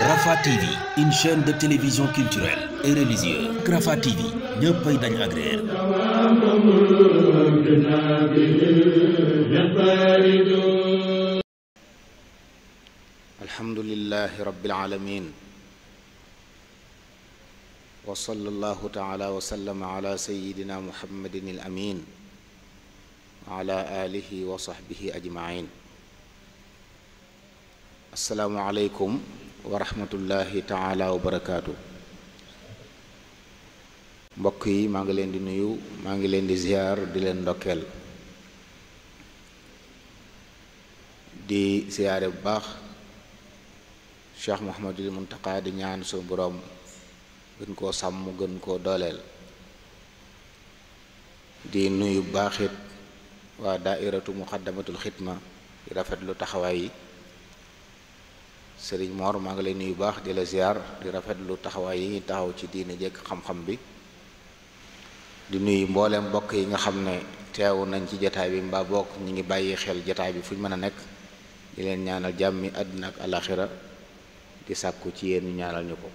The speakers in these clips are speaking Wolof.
Rafah TV, une chaîne de télévision culturelle et religieuse. Rafah TV ñëppay dañ agréer. alhamdulillahi rabbil alamin wa sallallahu ta'ala wa sallama ala sayyidina muhammadin al amin wa ala alihi wa sahbihi ajma'in. assalaamu aleykum wa rahmatullahi taala wa barakaatu. mbokk yi maa ngi leen di nuyu, maa ngi leen di ziyaar, di leen ndokkeel, di ziyaare bu baax Cheikh Mouhamadul Muntaqa, di ñaan suñu boroom gën koo sàmm, gën koo dooleel. di nuyu baaxit waa daairatu muqaddamatul xidma, di rafetlu taxawaay yi. Sëriñ Mor, maa ngi lay nuyu baax, di la ziar, di rafetlu taxawaay yi ngi taxaw ci diine jekk xam-xam bi. di nuyu mboolem mbokk yi nga xam ne teewu nañ ci jataay bi mbaa bokk ñi ngi bàyyi xel jataay bi fu ñu mën a nekk, di leen ñaanal jàmmi àddina ak alaxira, di sàkku ci yéen ñu ñaanal ñu ko.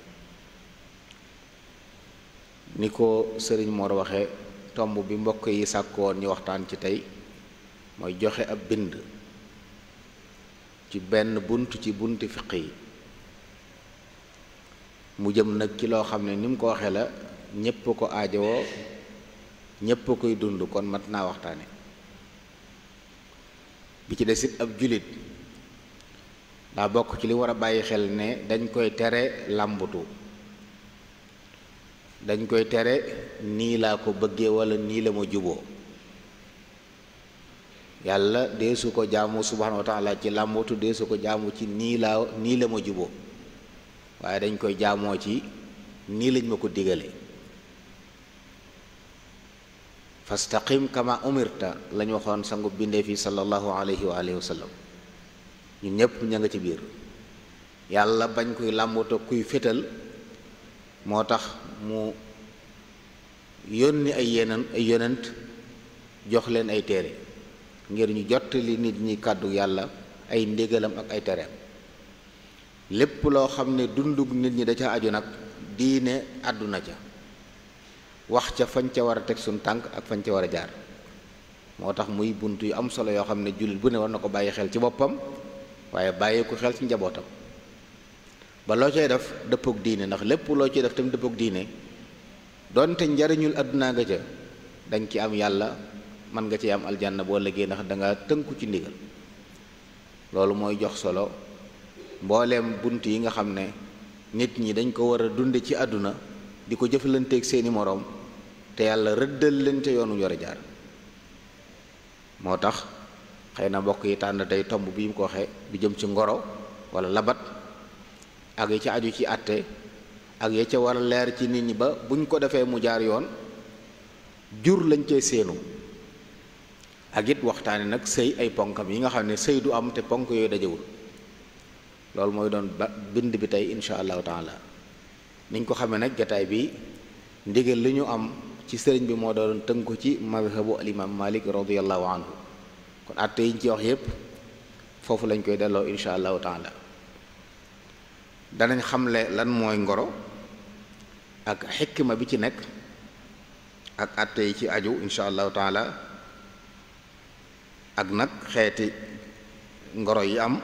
ni ko Sëriñ Mor waxe, tomb bi mbokk yi sàkkoon ñu waxtaan ci tey mooy joxe ab bind ci benn bunt ci bunti fiq yi, mu jëm nag ci loo xam ne ni mu ko waxee la ñépp ko aajowoo, ñépp koy dund, kon mat naa waxtaane. bi ci des it ab julit daa bokk ci li war a bàyyi xel ne dañ koy tere làmbutu, dañ koy tere nii laa ko bëggee walla nii la ma juboo. yàlla deesu ko jaamu subhanahu wa taala ci làmbatu, deesu ko jaamu ci nii la ma juboo, waaye dañ koy jaamoo ci nii lañ ma ko digale. fastaqim kama umirta lañ waxoon sangu bindee fi sallallahu alayhi wa alihi wa sallam. ñun ñépp ña nga ci biir. yàlla bañ koy làmbatu kuy fétal, moo tax mu yónni ay yonent jox leen ay téere ngir ñu jottali nit ñi kàddu yàlla, ay ndégalam ak ay tereem. lépp loo xam ne dundug nit ñi da ca aju nag, diine àdduna ca, wax ca fañ ca war a teg suñ tànk ak fañ ca war a jaar. moo tax muy bunt yu am solo yoo xam ne jullit bu ne war na ko bàyyi xel ci boppam, waaye bàyyi ko xel ci njabootam, ba loo cay def dëppook diine. ndax lépp loo ciy def tamit dëppook diine, doonte njariñul àdduna nga ca, dañ ci am yàlla, mën nga ci am aljanna boo liggéey, ndax danga tënku ci ndigal. loolu mooy jox solo mbooleem bunt yi nga xam ne nit ñi dañ ko war a dunde ci àdduna, di ko jëfalanteeg seeni moroom, te yàlla rëddal leen ca yoonu yor a jaar. moo tax xëy na mbokk yi tànn tey tomb bi mu ko waxee, bi jëm ci ngoro walla labat, ak yi ci aju ci àtte, ak ya ca war a leer ci nit ñi ba buñ ko defee mu jaar yoon, jur lañ cay séenu. ak it waxtaane nag sëy, ay ponkam yi nga xam ne sëy du am te ponk yooyu dajewul. loolu mooy doon bind bi tey insha allahu taala. niñ ko xamee nag jataay bi ndigal li ñu am ci sëriñ bi moo doon tënku ci madhabu alimam Malik radiyallahu anhu. kon àtte yi ñu ci wax yépp foofu lañ koy delloo insha allahu taala. danañ xamle lan mooy ngoro ak xikma bi ci nekk ak àtte yi ci aju insha allahu taala, ak nag xeeti ngoro yi am,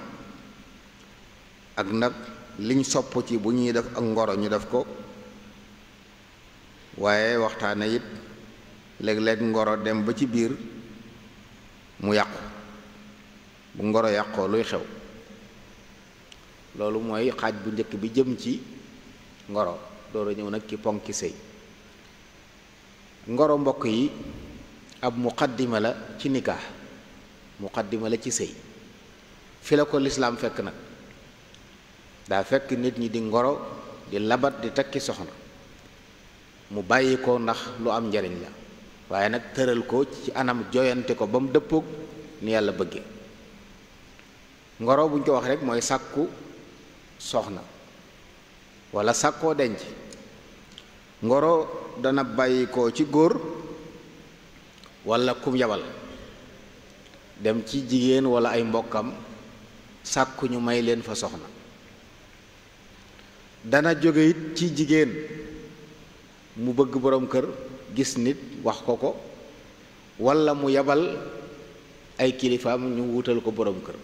ak nag liñ sopp ci bu ñuy def ak ngoro ñu def ko. waaye waxtaane it léeg-léeg ngoro dem ba ci biir mu yàqu. bu ngoro yàqoo luy xew. loolu mooy xaaj bu njëkk bi jëm ci ngoro, door a ñëw nag ci ponki sëy. ngoro mbokk yi ab muqaddima la ci nikaax, muqaddima la ci sëy. fi la ko lislaam fekk nag, daa fekk nit ñi di ngoro, di labat, di takki soxna, mu bàyyi ko ndax lu am njariñ la, waaye nag tëral ko ci anam joyante ko ba mu dëppoog ni yàlla bëgge. ngoro buñ ko wax rek mooy sàkku soxna walla sàkkoo denc. ngoro dana bàyyi ko ci góor walla kum yabal, dem ci jigéen walla ay mbokkam sàkku ñu may leen fa soxna. dana jóge it ci jigéen mu bëgg boroom kër gis nit wax ko ko walla mu yabal ay kilifaam ñu wutal ko boroom kër.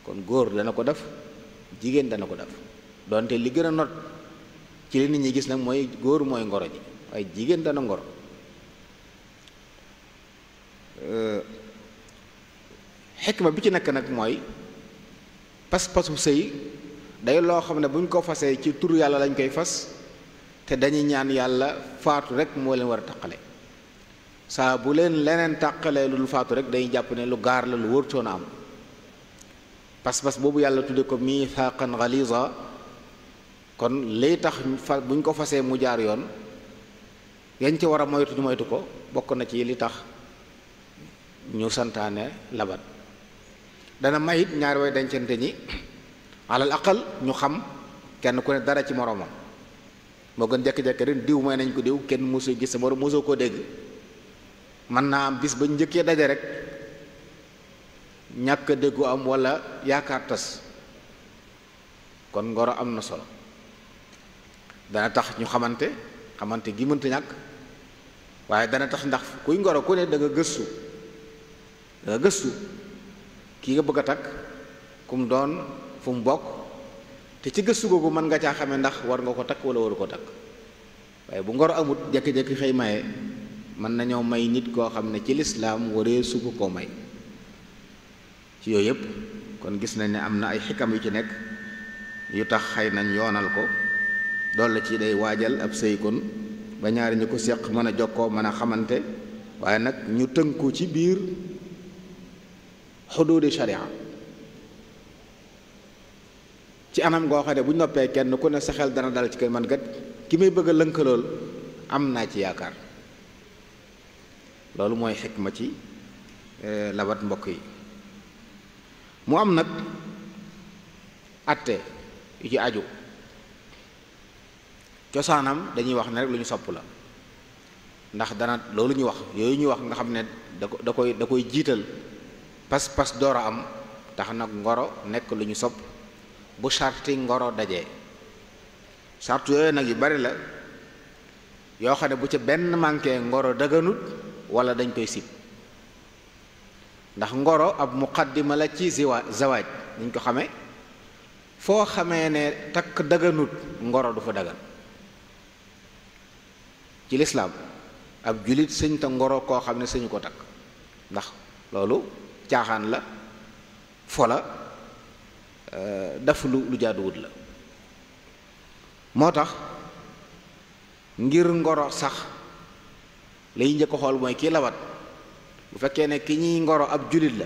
kon góor dana ko def, jigéen dana ko def, donte li gën a not ci li nit ñi gis nag mooy góor mooy ngoro ji waaye jigéen dana ngoro. xikma bi ci nekk nag mooy pas-pasu sëy day loo xam ne bu ñu ko fasee ci tur yàlla lañ koy fas te dañuy ñaan yàlla faatu rek moo leen war a taqale. saa bu leen leneen tàqalee lu faatu rek dañuy jàpp ne lu gaar la lu wërtoon a am. pas-pas boobu yàlla tudde ko miisaaqan galiza kon liy tax buñ ko fasee mu jaar yoon yañ ci war a moytu ñu moytu ko bokk na ci li tax ñu santaane labat. dana mayit ñaari way dencante ñi alal aqal ñu xam kenn ku ne dara ci moroomam moo gën jekki-jekki rek diw mooy nañ ko diw kenn mosu gis sa moroom mosoo koo dégg. mën naa am bis ba njëkkee daje rek ñàkk a déggu am walla yaakaar tas kon ngoro am na solo. dana tax ñu xamante gi mënta ñàkk waaye dana tax ndax kuy ngoro ku ne da nga gëstu kii nga bëgg a takk ku mu doon fu mu bokk te ci gëstu googu mën nga caa xamee ndax war nga ko takk walla waru ko takk. waaye bu ngoro amut jékki-jékki xëy maye mën nañoo may nit koo xam ne ci lislaam waree su ko may. ci yooyu yëpp kon gis nañ ne am na ay xikam yu ci nekk yu tax xëy nañ yoonal ko dool la ci day waajal ab sëy kon ba ñaari ñu ko seq mën a jokkoo mën a xamante waaye nag ñu tënku ci biir xuduudi sharia ci anam goo xam ne bu ñu noppee kenn ku ne sa xel dana dal ci kër man kat ki may bëgg a lënkalool am naa ci yaakaar. loolu mooy xikma ci labat mbokk yi. mu am nag atte yu ci aju cosaanam dañuy wax ne rek lu ñu sopp la ndax dana loolu ñu wax yooyu ñu wax nga xam ne da koy jiital pas-pas door a am tax nag ngoro nekk lu ñu sopp bu sarti ngoro dajee. sart yooyu nag yu bari la yoo xam ne bu ca benn manqué ngoro daganut wala dañ koy sib ndax ngoro ab muqaddima la ci zawaaj niñ ko xamee foo xamee ne takk daganut ngoro du fa dagan. ci lislaam ab julit sëñ ta ngoro koo xam ne sëñu ko takk ndax loolu caaxaan la fola daf lu jaaduwut la. moo tax ngir ngoro sax lay njëkk a xool mooy kii labat bu fekkee ne ki ñuy ngoro ab julit la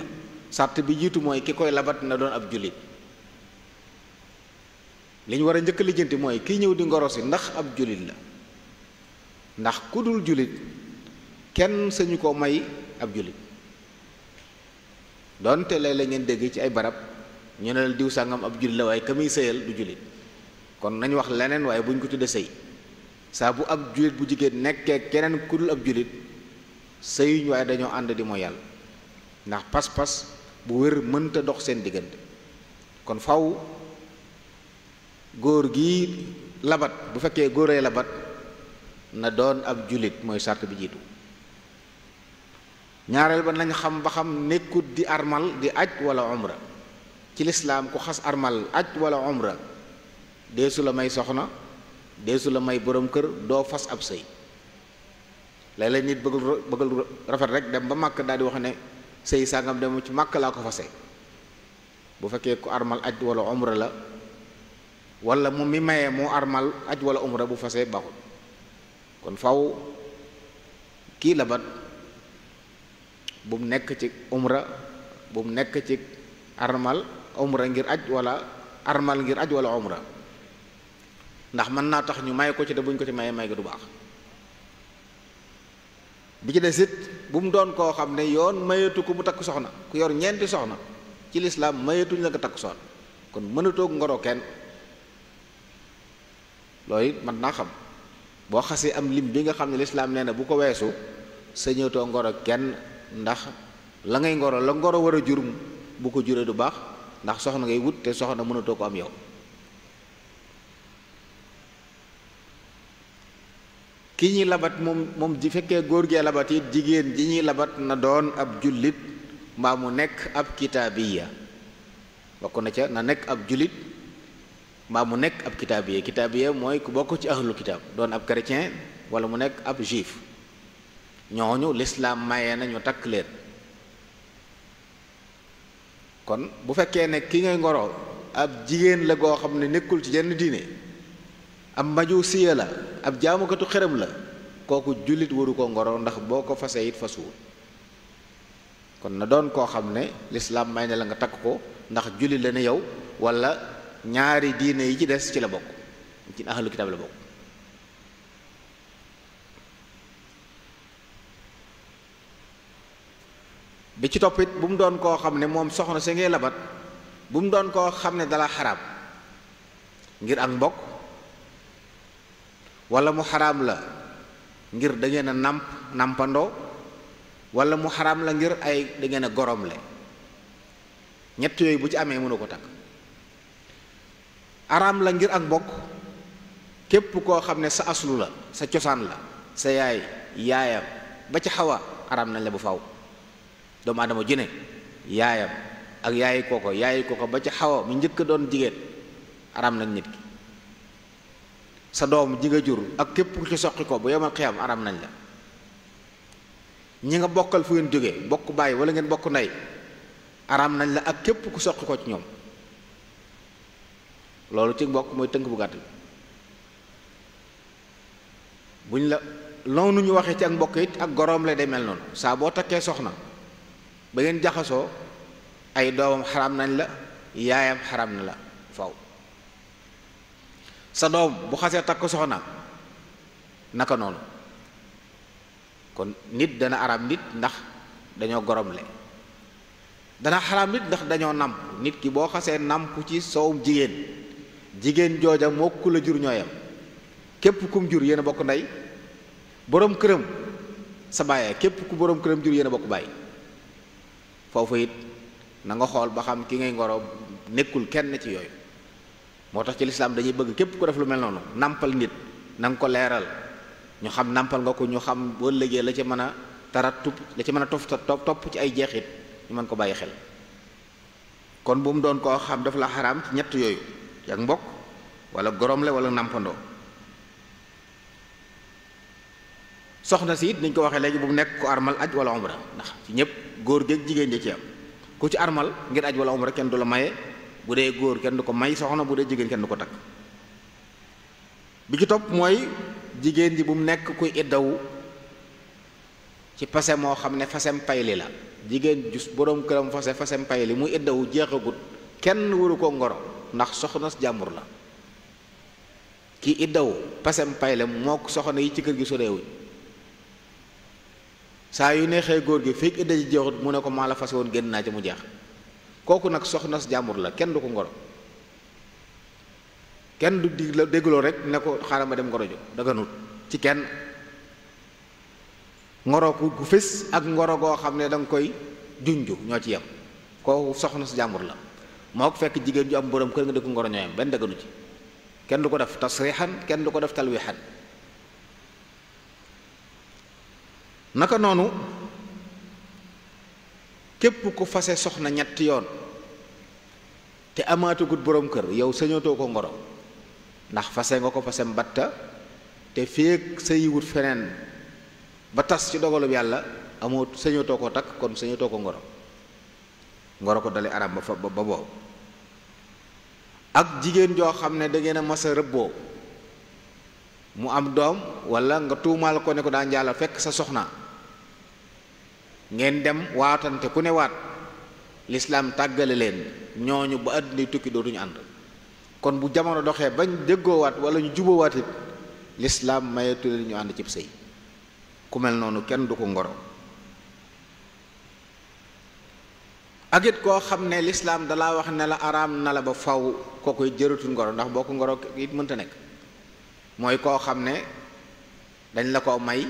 sàrt bi jiitu mooy ki koy labat na doon ab julit. li ñu war a njëkk lijjanti mooy kii ñëw di ngoro si ndax ab julit la ndax ku dul julit kenn sañu ko may ab julit. doonte léeg-léeg ngeen dégg ci ay barab ñu ne la diw sàngam ab julit la waaye ka muy sëyal du julit kon nañu wax leneen waaye buñ ko tuddee sëy. saa bu ab julit bu jigéen nekkee keneen ku dul ab julit sëyuñ waaye dañoo ànd di mooy yàlla ndax pas-pas bu wér mënta dox seen diggante. kon faw góor gi labat bu fekkee góoree labat na doon ab julit mooy sart bi jiitu. ñaareel ba nañ xam ba xam nekkut di armal di aj wala umra. ci lislaam ku xas armal aj wala umra deesu la may soxna deesu la may borom kër doo fas ab sëy. léeg-léeg nit bëggul rafet rek dem ba màkk daal di wax ne sëy sàngam dem ci màkk laa ko fase. bu fekkee ku armal aj wala umra la wala mu mi mayee moo armal aj wala umra bu fase baaxul. kon faw kii labat bu mu nekk ci umra bu mu nekk ci armal umra ngir aj wala armal ngir aj wala umra ndax mën naa tax ñu may ko ci te buñ ko ci mayee may ga du baax. bi ci des it bu mu doon koo xam ne yoon mayeetu ko mu takk soxna ku yor ñeenti soxna ci lislaam mayeetuñ la nga takk soxna kon mënatoog ngoro kenn. loolu it mën naa xam boo xasee am lim bi nga xam ne lislaam nee na bu ko weesu sañatoo ngoro kenn ndax la ngay ngoro la ngoro war a jur bu ko juree du baax ndax soxna ngay wut te soxna mënatoo ko am yow. ki ñuy labat moom ji fekkee góor gee labat it jigéen ji ñuy labat na doon ab jullit mbaa mu nekk ab kitaabiya bokk na ca na nekk ab jullit mbaa mu nekk ab kitaabiya mooy ku bokk ci ahlul kitaab doon ab chrétien wala mu nekk ab juif ñooñu lislaam maye na ñu takk leen. kon bu fekkee ne ki ngay ngoro ab jigéen la goo xam ne nekkul ci jenn diine ab majusiya la ab jaamukatu xërëm la kooku jullit waru ko ngoro ndax boo ko fasee it fasuwul kon na doon koo xam ne lislaam may ne la nga takk ko ndax jullit la ne yow wala ñaari diine yi ci des ci la bokk ci ahlu kitaab la bokk. bi ci toppit bu mu doon koo xam ne moom soxna si ngay labat bu mu doon koo xam ne dala xaraam ngir ak mbokk wala mu xaraam la ngir da ngeen a nàmpandoo wala mu xaraam la ngir ay da ngeen a goromle ñett yooyu bu ci amee mënu ko takk. araam la ngir ak mbokk képp koo xam ne sa aslu la sa cosaan la sa yaay yaayam ba ci xawa araam nañ la bu faw doomu aadama ju ne yaayam ak yaayi kooko ba ci xawa mu njëkk doon jigéen araam nañ nit ki. sa doom ji nga jur ak képp ku ci soqi ko bu yemal xiyam araam nañ la. ñi nga bokkal fu ngeen jógee bokk bàyyi wala ngeen bokk ndey araam nañ la ak képp ku soqi ko ci ñoom. loolu ci mbokk mooy tënk bu gàtt bi buñ la noonu ñu waxee ci ak mbokk it ak goroom la day mel noonu saa boo takkee soxna ba ngeen jaxasoo ay doomam xaraam nañ la yaayam xaraam na la faw. sa doom bu xasee takk soxna naka noonu kon nit dana araam nit ndax dañoo goromle dana xaraam nit ndax dañoo nàmp nit ki boo xasee nàmp ci soowum jigéen jooja moo ku la jur ñooyam képp kum jur yéen a bokk ndey boroom këram sa bàyyee képp ku boroom këram jur yéen a bokk bàyyi foofu it na nga xool ba xam ki ngay ngoro nekkul kenn ci yooyu. moo tax ci lislaam dañuy bëgg képp ku def lu mel noonu nàmpal nit na nga ko leeral ñu xam nàmpal nga ko ñu xam boo légee la ci mën a taratub la ci mën a topp ci ay jeexit ñu mën ko bàyyi xel. kon bu mu doon koo xam dafa la xaraam ci ñett yooyu ci ak mbokk wala goromle wala nàmpandoo. soxna si it niñ ko waxee léegi bu mu nekk ku armal aj wala umra ndax ci ñëpp góor géeg jigéen ñi ci am ku ci armal ngir aj wala umra kenn du la maye bu dee góor kenn du ko may soxna bu dee jigéen kenn du ko takk. bi ci topp mooy jigéen ji bu mu nekk kuy iddawu ci fase moo xam ne fasem payli la jigéen ju boroom këram fasem payli muy iddawu jeexagut kenn waru ko ngoro ndax soxna jàmbur la. ki iddawu fasem payle moo soxna yi ci kër gi soreewuñ saa yu neexee góor gi fekk idda ji jeexut mu ne ko maa la fase woon génn naa ci mu jeex kooku nag soxna jàmbur la kenn du ko ngoro kenn du déggloo rek ne ko xaaral ma dem ngoro jo daganut ci kenn. ngoro ku fés ak ngoro goo xam ne da nga koy junju ñoo ci yem kooku soxna si jàmbur la moo ko fekk jigéen ju am borom kër nga di ko ngoro ñoo yem benn daganu ci kenn du ko def tasrixan kenn du ko def talwixan. naka noonu képp ku fase soxna ñetti yoon te amaatagut borom kër yow sañootoo ko ngoro ndax fase nga ko fasem batta te feek sa yiwut feneen ba tas ci dogalub yàlla amoo sañootoo ko takk kon sañootoo ko ngoro ko dale arab ba boobu. ak jigéen joo xam ne da ngeen a mas a rëbboo mu am doom wala nga tuumaal ko ne ko daa njaala fekk sa soxna ngeen dem waatante ku ne waat lislaam tàggale leen ñooñu ba àddina tukki dootuñu ànd kon bu jamono doxee bañ déggoowaat wala ñu juboowaat it lislaam mayetu leen ñu ànd cib sëy ku mel noonu kenn du ko ngoro. ak it koo xam ne lislaam dalaa wax ne la araam na la ba faw koo koy jëratul ngoro ndax boo ko ngoro it mënta nekk mooy koo xam ne dañ la ko may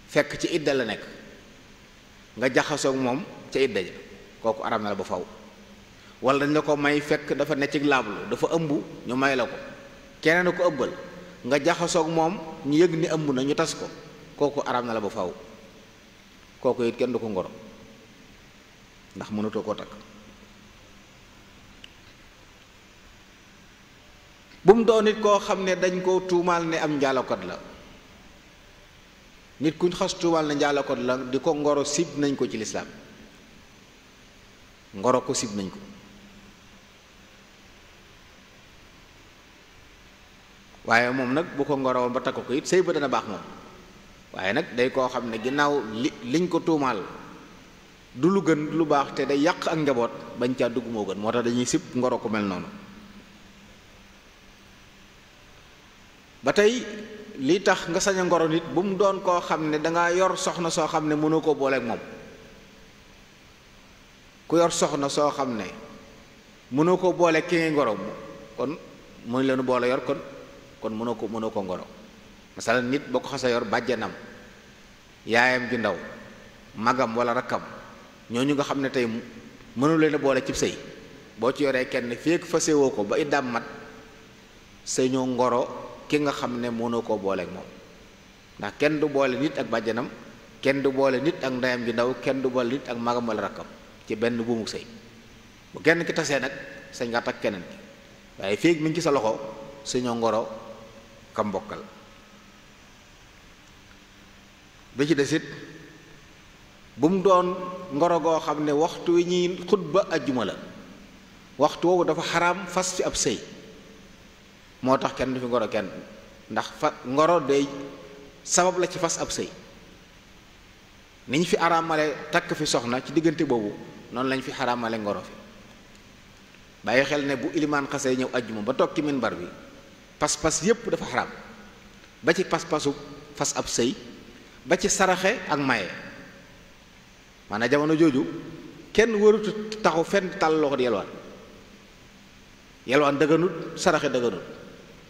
fekk ci idda la nekk nga jaxasoog moom ca idda ja kooku araam na la ba faw wala dañ la ko may fekk dafa ne ci laablu dafa ëmb ñu may la ko keneen a ko ëmbal nga jaxasoog moom ñu yëg ni ëmb na ñu tas ko kooku araam na la ba faw kooku it kenn du ko ngoro ndax mënatoo koo takk. bu mu doon nit koo xam ne dañ koo tuumaal ne am njaalokat la. nit kuñ xas tuumaal ne njaalokat la di ko ngoro sib nañ ko ci lislaam ngoro ko sib nañ ko. waaye moom nag bu ko ngorowoon ba takk ko it sëy ba dana baax moom waaye nag day koo xam ne ginnaaw liñ ko tuumaal du lu gën lu baax te day yàq ak njaboot bañ caa dugg moo gën moo tax dañuy sib ngoro ko mel noonu. ba tey lii tax nga sañ a ngoro nit bu mu doon koo xam ne dangaa yor soxna soo xam ne mënoo koo booleeg moom. ku yor soxna soo xam ne mënoo koo booleeg ki ngay ngoro kon mënu leenu boole yor kon mënoo ko ngoro. masalan nit boo ko xasa yor bàjjanam yaayam ju ndaw magam wala rakkam ñooñu nga xam ne tey mënu leen a boole cib sëy boo ci yoree kenn feek fasewoo ko ba iddaam mat sëñoo ngoro ki nga xam ne mënoo koo booleeg moom ndax kenn du boole nit ak bàjjanam kenn du boole nit ak ndeyam ju ndaw kenn du boole nit ak magam wala rakkam ci benn buumu sëy bu kenn ki tasee nag sañ nga takk keneen ki waaye feek mi ngi ci sa loxo sëñoo ngoro kam bokkal. bi ci desit bu mu doon ngoro goo xam ne waxtu wi ñuy xutba ajjuma la waxtu woowu dafa xaraam fas fi ab sëy moo tax kenn du fi ngoro kenn ndax ngoro day sabab la ci fas ab sëy ni ñu fi araamale takk fi soxna ci diggante boobu noonu lañ fi xaraamale ngoro fi bàyyi xel ne bu ilimaan xasee ñëw ajjuma ba toog ci minbar bi pas-pas yépp dafa xaraam ba ci pas-pasu fas ab sëy ba ci saraxe ak maye maanaam jamono jooju kenn warutu taxu fenn tàll loxo di yelwaan dëgganut saraxe dëgganut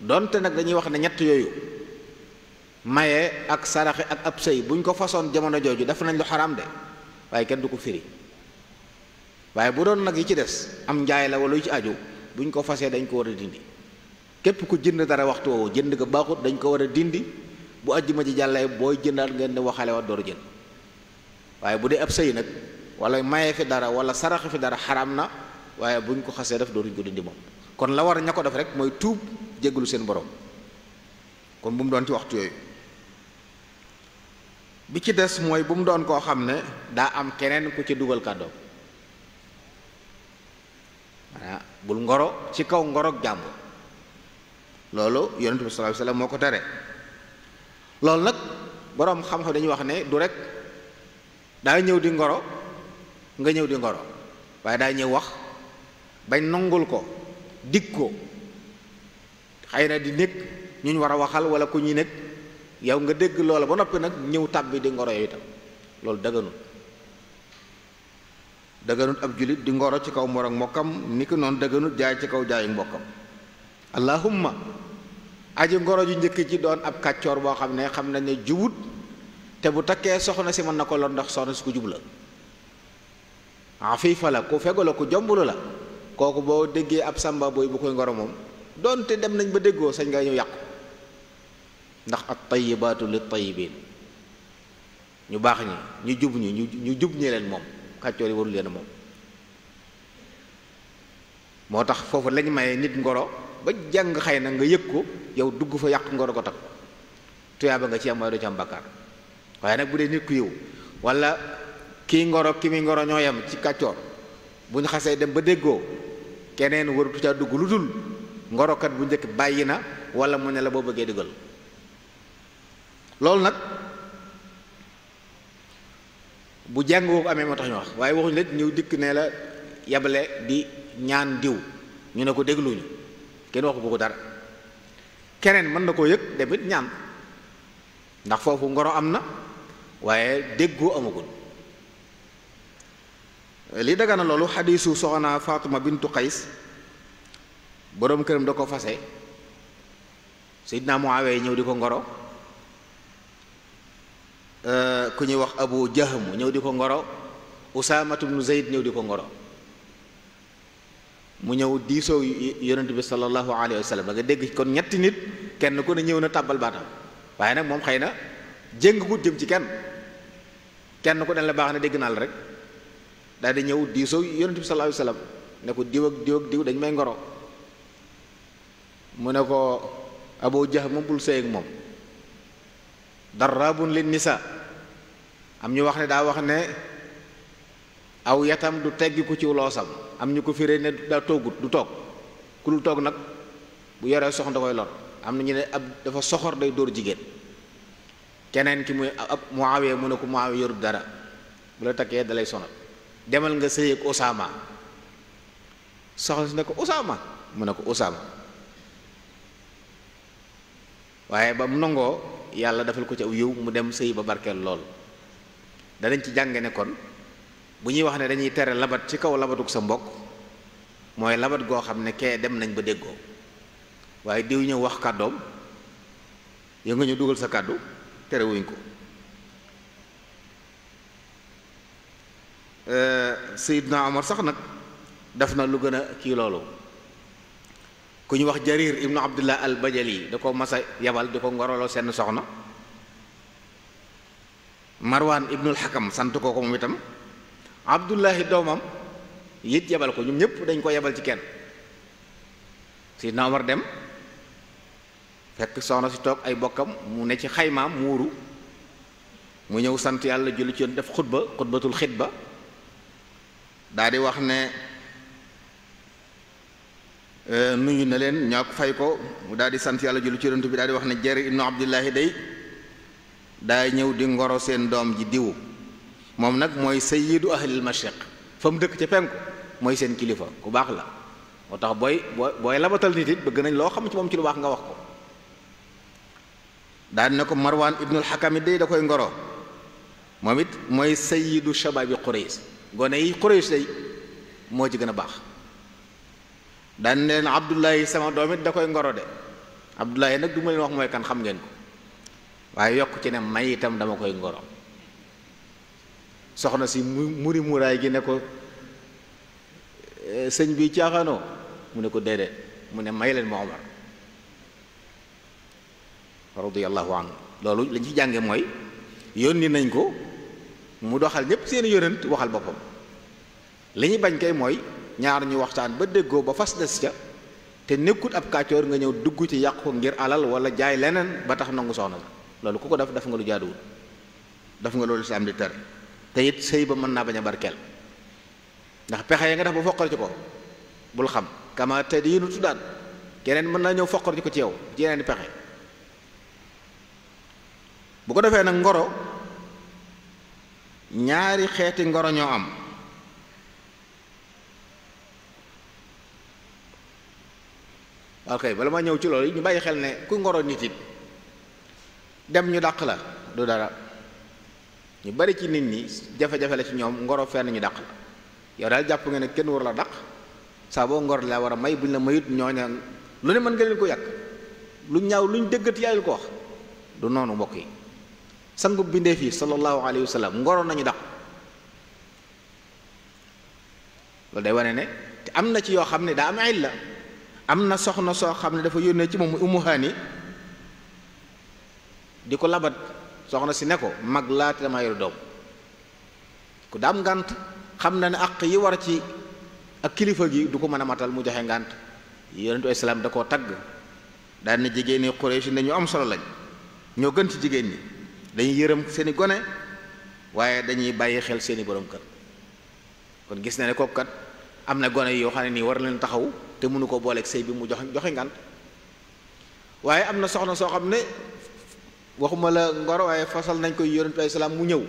donte nag dañuy wax ne ñett yooyu maye ak saraxe ak ab sëy buñ ko façon jamono jooju def nañ lu xaraam de waaye kenn du ko firi waaye bu doon nag yi ci des am njaay la wala yu ci aju buñ ko fasee dañ ko war a dindi képp ku jënd dara waxtu woowu jënd ko baaxut dañ ko war a dindi bu àjjuma ji jàllee booy jëndaat ngeen di waxale wa door jënd waaye bu dee ab sëy nag wala maye fi dara wala saraxe fi dara xaraam na waaye buñ ko xasee def dooruñ ko dindi moom kon la war ña ko def rek mooy tuub jéggalu seen borom kon bu mu doon ci waxtu yooyu. bi ci des mooy bu mu doon koo xam ne daa am keneen ku ci dugal kàddoom maanaam bul ngoro ci kaw ngorog jàmbur loolu yonent bi sallallahu alayhi wasallam moo ko tere. loolu nag boroom xam-xam dañuy wax ne du rek daa ñëw di ngoro nga ñëw di ngoro waaye daa ñëw wax bañ nangul ko dig ko xëy na di nekk ñu war a waxal wala ku ñuy nekk yow nga dégg loola ba noppi nag ñëw tàbbi di ngoro yooyu itam loolu dëgganut ab jullit di ngoro ci kaw mor ak mbokkam ni ko noonu dëgganut jaay ci kaw jaayu mbokkam allahumma aji ngoro ju njëkk ci doon ab kàccoor boo xam ne xam nañ ne jubut te bu takkee soxna si mën na ko lor ndax soxna si ku jub la afifa la ku fegu la ku jombulu la kooku boo déggee ab sàmba booy bu koy ngoro moom doonte dem nañ ba déggoo sañ nga ñëw yàqu ndax at tayyibaatu lit tayyibin ñu baax ñi ñu jub ñi ñu jub ñi leen moom kàccoor yi warul leen moom moo tax foofu lañ maye nit ngoro ba jàng xëy na nga yëg ko yow dugg fa yàq ngoro ko takk tuyaaba nga ci am waaye doo ci am bakkaar waaye nag bu dee nit ku yiw wala kii ngoro ki muy ngoro ñoo yem ci kàccoor bu ñu xasee dem ba déggoo keneen waratu caa dugg lu dul ngorokat bu njëkk bàyyi na wala mu ne la boo bëggee diggal loolu nag bu jàng boobu amee moo tax ñu wax waaye waxuñu la ñëw dikk ne la yabale di ñaan diw ñu ne ko dégluñu kenn waxu ko dara keneen mën na koo yëg demit ñaan ndax foofu ngoro am na waaye déggoo amagul li daga na loolu xadiisu soxna Faatuma bintu Qays boroom këram da ko fase Seydina Muawiya ñëw di ko ngoro ku ñuy wax Abu Jahm ñëw di ko ngoro Usaamatu bnu Zayd ñëw di ko ngoro mu ñëw diisoo yonent bi sallallahu alayhi wa sallam da nga dégg kon ñetti nit kenn ku ne ñëw na tàbbal baatam waaye nag moom xëy na jéng gu jëm ci kenn ku ne la baax na dégg naa la rek daal di ñëw diisoo yonent bi sallallahu alayhi wasallam ne ko diw ak diw ak diw dañ may ngoro mu ne ko Abu Jahl moom bul sëy ak moom darrabun lin nisa am ñu wax ne daa wax ne aw yatam du teggi ku ci loosam am ñu ko firee ne daa toogut du toog ku dul toog nag bu yoree soxna da koy lor am na ñu ne ab dafa soxor day dóor jigéen keneen ki muy ab Muawiya mu ne ko Muawiya yorut dara bu la takkee dalay sonal demal nga sëy ak Usaama soxna si ne ko Usaama mu ne ko Usaama waaye ba mu nangoo yàlla defal ko ci aw yiw mu dem sëy ba barkeel lool danañ ci jànge ne kon bu ñuy wax ne dañuy tere labat ci kaw labatuk sa mbokk mooy labat goo xam ne kee dem nañ ba déggoo waaye diw ñëw wax kàddoom yow nga ñu dugal sa kàddu tere wuñ ko Seydina Omar sax nag def na lu gën a kii loolu ku ñu wax Jarir ibnu Abdullah al Bajali da ko masa yabal di ko ngoroloo seen soxna Marwan ibnul Hakam sant ko moom itam Abdullahi doomam it yabal ko ñoom ñëpp dañ ko yabal ci kenn Seydina Omar dem fekk soxna si toog ay bokkam mu ne ci xaymaam muuru mu ñëw sant yàlla julli ci yoon def xutbatul xitba daa di wax ne nuyu na leen ñaa ko fay ko mu daal di sant yàlla julli ci yonent bi daal di wax ne Jarir ibnu Abdullahi day daa ñëw di ngoro seen doom ji diwu moom nag mooy sayyidu ahlil mashriq fa mu dëkk ca penku mooy seen kilifa ku baax la moo tax booy labatal nit it bëgg nañ loo xam ci moom ci lu baax nga wax ko daal ne ko Marwan ibnul Hakam day da koy ngoro moom it mooy sayyidu shababi Quraysh gone yi Quraysh day moo ci gën a baax daan leen Abdullahi sama doom it da koy ngoro de Abdullahi nag du ma leen wax mooy kan xam ngeen ko waaye yokk ci ne may itam dama koy ngoro soxna si muri muraay gi ne ko sëñ bi caaxaanoo mu ne ko déedéet mu ne may leen ma Omar radiyallahu anhu loolu lañ ci jànge mooy yónni nañ ko mu doxal ñépp seeni yonent waxal boppam li ñu bañ kay mooy ñaar ñu waxtaan ba déggoo ba fas des ca te nekkut ab kàccoor nga ñëw dugg ci yàq ko ngir alal wala jaay leneen ba tax nangu soxna la loolu ku ko def nga lu jaaduwul def nga loolu islaam di tere te it sëy ba mën naa bañ a barkeel ndax pexe ya nga def ba foqal ci ko bul xam kama te di yéenu tuddaan keneen mën naa ñëw foqal ci ko ci yow ci yeneen di pexe bu ko defee nag ngoro ñaari xeeti ngoro ñoo am ok bala ma ñëw ci loolu ñu bàyyi xel ne ku ngoro nit it dem ñu dàq la du dara ñu bari ci nit ñi jafe-jafe la ci ñoom ngoro fenn ñu dàq la yow daal jàpp nga ne kenn war la dàq saa boo ngor la war a may buñ la mayut ñooña lu ne mën nga leen ko yàq lu ñaaw luñ dëggat yaa leen ko wax du noonu mbokk yi sangu bindee fii sallallahu alayhi wa sallam ngoro nañu dàq loolu day wane ne te am na ci yoo xam ne daa am illa am na soxna soo xam ne dafa yónnee ci moom Ummu Hani di ko labat soxna si ne ko mag laa te dama yor doom ku daam ngànt xam na ne àq yi war ci ak kilifa gi du ko mën a matal mu joxe ngànt yonentu islaam da koo tagg daal na jigéen ñi Quraysh ne ñu am solo lañ ñoo gën ci jigéen ñi dañuy yërëm seeni gone waaye dañuy bàyyi xel seeni borom kër kon gis na ne kooku kat am na gone yoo xam ne nii war leen taxaw te mënu ko booleeg sëy bi mu joxe ngànt waaye am na soxna soo xam ne waxuma la ngoro waaye fasal nañ koy yonentu ay salaam mu ñëw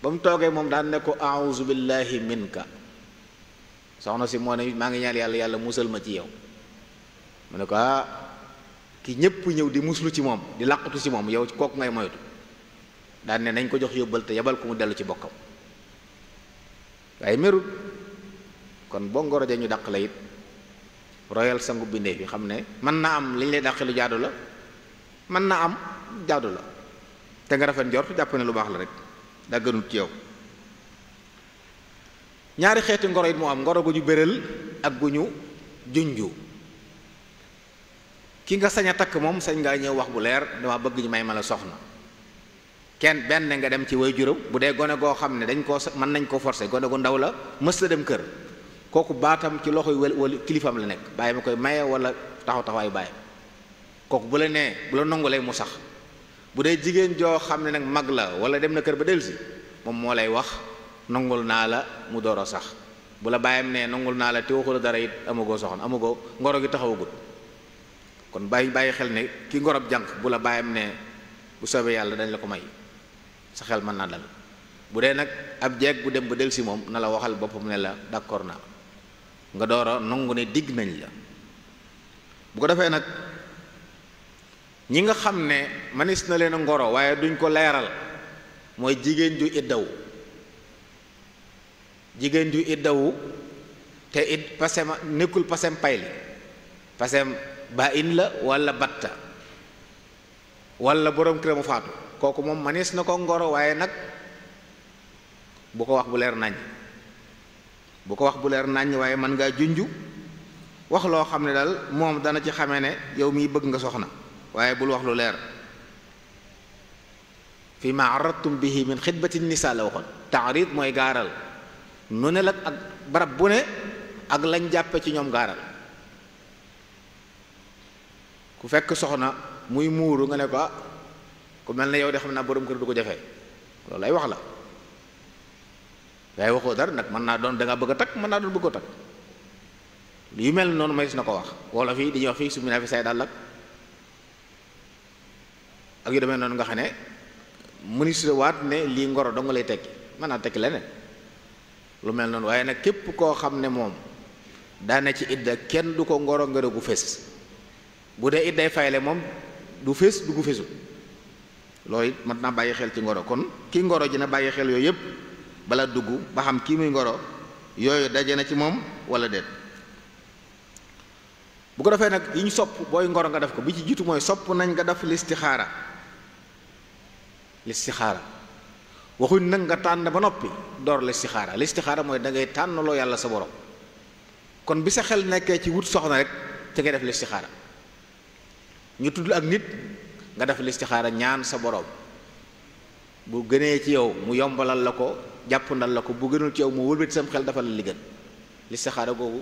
ba mu toogee moom daan ne ko a'uuzu billahi minka soxna si moo ne maa ngi ñaan yàlla musal ma ci yow mu ne ko ki ñépp ñëw di muslu ci moom di làqatu ci moom yow kooku ngay moytu daan ne nañ ko jox yóbbal te yabal ko mu dellu ci bokkam waaye merut kon boo ngoro ja ñu dàq la it royal sangu bindee fi xam ne mën naa am li ñu lay dàqe lu jaadu la mën naa am jaadu la te nga rafet njort jàpp ne lu baax la rek daa gënut ci yow ñaari xeeti ngoro it moo am ngoro gu ñu béral ak gu ñu junju ki nga sañ a takk moom sañ ngaa ñëw wax bu leer dama bëgg ñu may ma la soxna kenn benn nga dem ci waajuram bu dee gone goo xam ne dañ koo mën nañ koo forcer gone gu ndaw la mës la dem kër kooku baatam ci loxoy wala kilifaam la nekk bàyyi ma koy maye wala taxawaayu bàyyi kooku bu la nee bu la nangulee mu sax bu dee jigéen joo xam ne nag mag la wala dem na kër ba dellusi moom moo lay wax nangul naa la mu door a sax bu la bàyyam ne nangul naa la te waxula dara it amagoo soxna amagoo ngoro gi taxawagut kon bàyyi xel ne ki ngorob jànq bu la bàyyam ne bu soobee yàlla dañ la ko may sa xel mën naa dal bu dee nag ab jeeg bu dem ba dellusi moom na la waxal boppam ne la d'accord naa nga door a nangu ne digg nañ la bu ko defee nag ñi nga xam ne manis na leen a ngoro waaye duñ ko leeral mooy jigéen ju iddawu te it pasem nekkul pasem payli pasem ba in la wala batta wala borom këram mu faatu kooku moom manis na ko ngoro waaye nag bu ko wax bu leer naññ waaye mën ngaa junju wax loo xam ne daal moom dana ci xamee ne yow mii bëgg nga soxna waaye bul wax lu leer fi ma aradtum bihi min xitbati nisa la waxoon taarid mooy gaaral nu ne la ak barab bu ne ak lañ jàppe ci ñoom gaaral ku fekk soxna muy muuru nga ne ko ku mel ne yow de xam naa borom kër du ko jafe loolu lay wax la waaye waxoo dara nag mën naa doon da nga bëgg a takk mën naa doon bëgg a takk yu mel noonu may na ko wax wala fii dañuy wax fii summi naa fi say dàll ak yu demee noonu nga xam ne ministre waat ne lii ngoro dong lay tekki mën naa tekki leneen lu mel noonu waaye nag képp koo xam ne moom daane ci idda kenn du ko ngoro gu fés bu dee idday fayle moom du fés du gu fésul loolu it mat naa bàyyi xel ci ngoro kon kii ngoro ji na bàyyi xel yooyu yëpp bala dugg ba xam kii muy ngoro yooyu daje na ci moom wala déet bu ko defee nag yi ñu sopp booy ngoro nga def ko bi ci jiitu mooy sopp nañ nga def listixaara waxuñ nag nga tànn ba noppi door listixaara mooy da ngay tànnaloo yàlla sa borom kon bi sa xel nekkee ci wut soxna rek te ngay def listixaara ñu tudd ak nit nga def listixaara ñaan sa borom bu gënee ci yow mu yombalal la ko jàppandal la ko bu gënul ci yow mu wëlbati sam xel defal la li gën listixaara googu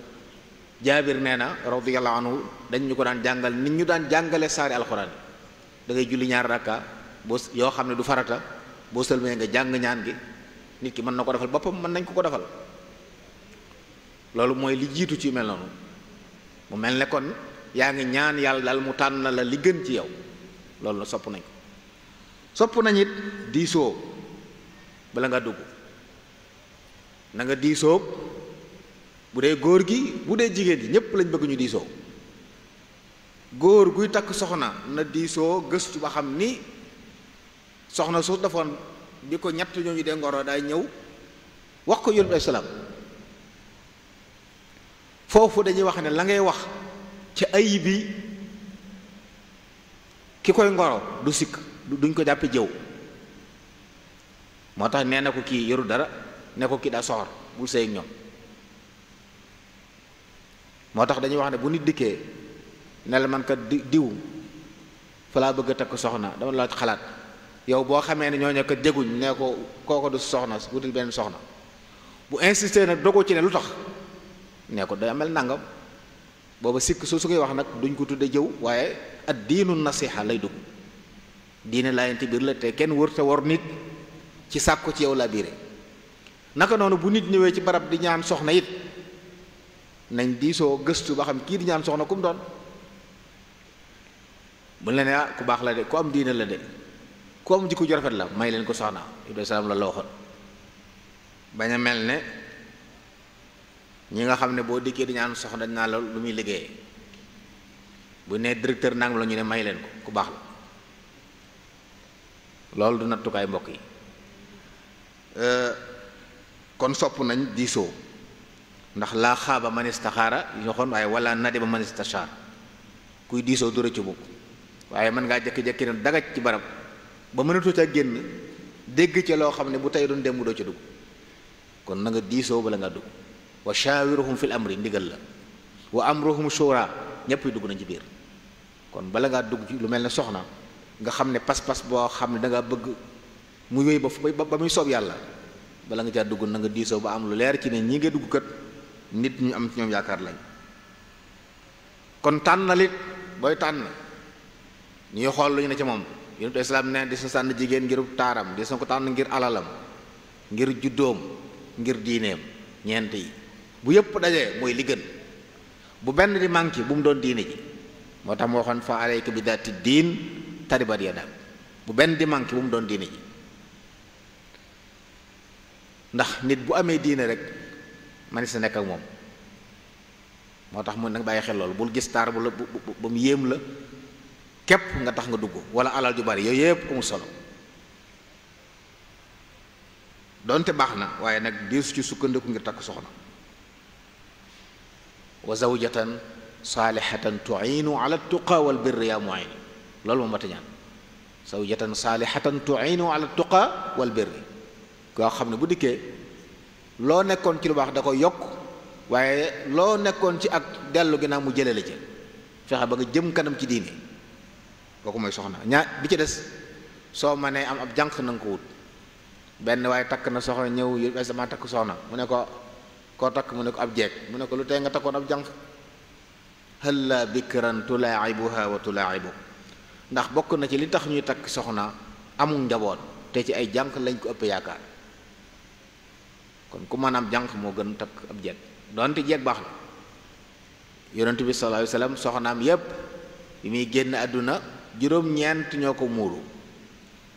jaabir nee na radiyallahu anhu dañ ñu ko daan jàngal nit ñu daan jàngale saari alxuraan da ngay julli ñaar rakka boo yoo xam ne du farata boo sëlmee nga jàng ñaan gi nit ki mën na ko defal boppam mën nañ ko defal loolu mooy li jiitu ci mel noonu mu mel ne kon yaa ngi ñaan yàlla daal mu tànn la li gën ci yow loolu la sopp nañ ko sopp nañ it diisoo bala nga dugg na nga diisoo bu dee góor gi bu dee jigéen ji ñépp lañ bëgg ñu diisoo góor guy takk soxna na diisoo gëstu ba xam ni soxna su defoon bi ko ñett ñooñu dee ngoro daay ñëw wax ko yonent bi salaam foofu dañuy wax ne la ngay wax ci ayib bi ki koy ngoro du sikk duñ ko jàppe jëw moo tax nee na ko kii yoru dara ne ko kii daa soxor bul sëy ak ñoom moo tax dañuy wax ne bu nit dikkee ne la man kat diw fa laa bëgg a takk soxna dama la xalaat yow boo xamee ne ñooñu kat jeguñ ne ko kooko du soxna wutul benn soxna bu insister nag dogo ci ne lu tax ne ko day mel nangam booba sikk su koy wax nag duñ ko tudde jëw waaye ad diinu nasiha lay dugg diine laayante biir la te kenn wërta war nit ci sàkku ci yow la biire naka noonu bu nit ñëwee ci barab di ñaan soxna it nañ diisoo gëstu ba xam kii di ñaan soxna ku mu doon bu la ne ku baax la de ku am diine la de ku am jikko ju rafet la may leen ko soxna Ibrahima salaam la waxoon bañ a mel ne ñi nga xam ne boo dikkee di ñaan soxna dañ naa la lu muy liggéeyee bu ne directeur nangam la ñu ne may leen ko ku baax la loolu du nattukaay mbokk yi kon sopp nañ diisoo ndax laa xaaba man istaxaara yi ñu xoon waaye wala nadiba man istashar kuy diisoo du rëccu mukk waaye mën ngaa jékki-jékki ne dagaj ci barab ba mënatoo ca génn dégg ca loo xam ne bu tey doon dem doo ca dugg kon na nga diisoo bala nga dugg wa shawiruhum fil amri ndigal la wa amruhum shura ñépp dugg nañ ci biir kon bala ngaa dugg ci lu mel ne soxna nga xam ne pas-pas boo xam ne da nga bëgg mu wéy ba muy soob yàlla, bala nga caa dugg na nga diisoo ba am lu leer ci ne ñi nga dugg kat nit ñu am ci ñoom yaakaar lañ. kon tànnalit booy tànn ñuy xool lu ñu ne ci moom. yonent islaam ne di sa tànn jigéen ngir taaram, di sa ko tànn ngir alalam, ngir juddoom, ngir diineem, ñeent yi bu yëpp dajee mooy li gën. bu benn di manqué bu mu doon diine ji, moo tax mu waxoon fa alayka bi daati diin taribat yadak. bu benn di manqué bu mu doon diine ji, ndax nit bu amee diine rek man sa nekk ak moom. moo tax mu nag bàyyi xel loolu, bul gis taar bu mu yéem la képp nga tax nga dugg, wala alal ju bari yooyu yëpp amul solo, donte baax na waaye nag diisu ci sukkandiku ngir takk soxna. wa zawjatan saalihatan tu'inu ala tuqa wal birri ya mu'in, loolu moom mata ñaan. zawjatan saalihatan tu'inu ala tuqa wal birri, koo xam ne bu dikkee loo nekkoon ci lu baax da ko yokk, waaye loo nekkoon ci ak dellu ginnaaw mu jëlee la ci, fexe ba nga jëm kanam ci diine. kooku mooy soxna. bi ci des soo mënee am ab jànq na nga ko wut. benn waaye takk na soxna ñëw yu sama takk soxna, mu ne ko koo takk, mu ne ko ab jeeg, mu ne ko lu tey nga takkoon ab jànq. halla bikran tulaa'ibuha wa tulaa'ibu, ndax bokk na ci li tax ñuy takk soxna amul njaboot, te ci ay jànq lañ ko ëpp yaakaar. kon ku mën am jànq moo gën takk ab jeeg, doonte jeeg baax la. yonent bi sallallahu alayhi wasallam soxnaam yépp bi muy génn àdduna juróom-ñeent ñoo ko muuru,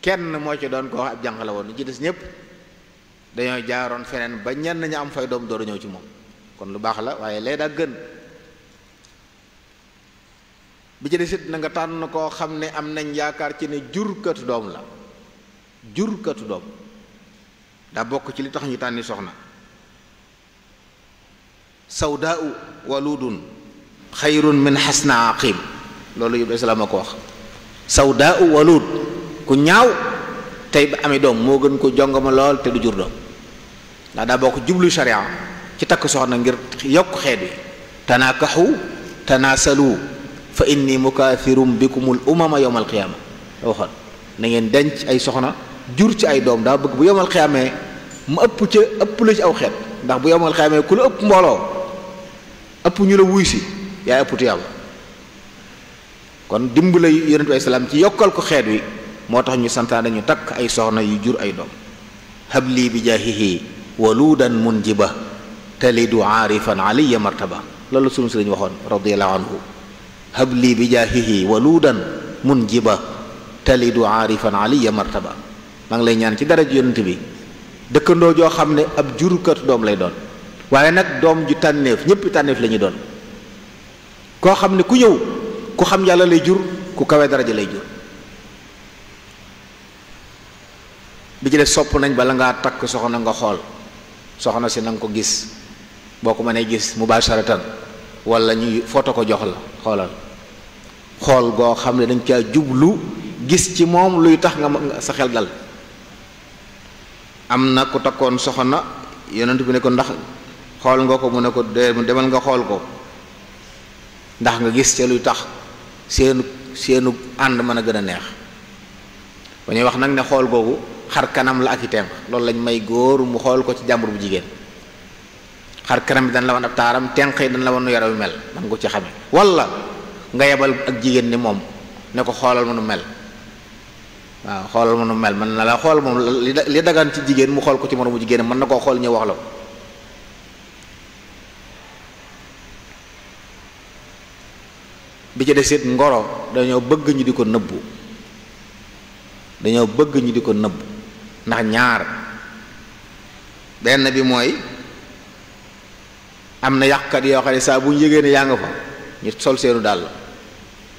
kenn moo ci doon ko wax ab jànq la woon, ñu ci des ñépp dañoo jaaroon feneen ba ñenn ñu am fay doom door a ñëw ci moom. kon lu baax la, waaye lee daa gën. bi ci des it na nga tànn koo xam ne am nañ yaakaar ci ne jurkatu doom la. jurkatu doom daa bokk ci li tax ñu tànni soxna. sawdaa'u waludun xayrun min xasna aqim, loolu yëpp islaam a ko wax. sawdaa'u walud, ku ñaaw tey ba amee doom moo gën ko jongama lool te du jur doom. ndax daa bokk jublu sharia ci takk soxna ngir yokk xeet wi. tanaakaxu tanaasalu fa inni mukaathirun bikumul umama yawmal qiyaama la waxoon. na ngeen denc ay soxna jur ci ay doom, daa bëgg bu yawmal qiyaamee mu ëpp la ci aw xeet. ndax bu yawmal qiyaamee ku la ëpp mbooloo, ëpp ñu la wuy si, yaa ëpp tuyaaba. kon dimbala yonent bi islaam ci yokkal ko xeet wi moo tax ñu santaane ñu takk ay soxna yu jur ay doom. habli bi jaahihi waludan munjiba talidu aarifan aliya martaba, loolu sunu si lañu waxoon radiyallahu anhu. habli bi jaahihi waludan munjiba talidu aarifan aliya martaba. maa ngi lay ñaan ci dara yonent bi dëkkandoo joo xam ne ab jurkat doom lay doon, waaye nag doom ju tànneef, ñëpp tànneef la ñuy doon. koo xam ne ku ñëw ku xam yàlla lay jur, ku kawe daraja lay jur. bi ci def sopp nañ bala ngaa takk soxna nga xool soxna si na nga ko gis, boo ko mënee gis mubasharatan wala ñuy foto ko jox la. xoolal xool goo xam ne dañ caa jublu gis ci moom luy tax nga sa xel dal. am na ku takkoon soxna, yonent bi ne ko ndax xool nga ko, mu ne ko demal nga xool ko ndax nga gis ca luy tax seenu ànd mën a gën a neex. ba ñuy wax nag ne xool googu xar kanam la ak i tenq, loolu lañ may góor mu xool ko ci jàmbur bu jigéen. xar kanam bi dañ la wan ab taaram, tenq yi dañ la wan nu yaram wi mel, man ko ci xame. wala nga yebal ak jigéen ni moom ne ko xoolal ma nu mel. waaw xoolal ma nu mel, man na la xool moom li dagan ci jigéen mu xool ko ci moromu jigéen, mën na koo xool ñëw wax la ko. bi ci desit ngoro dañoo bëgg ñu di ko nëbbu, dañoo bëgg ñu di ko nëbbu ndax ñaar. benn bi mooy am na yàqkat yoo xam ne saa bu ñu yëgee ne yaa nga fa ñu sol seenu dàll,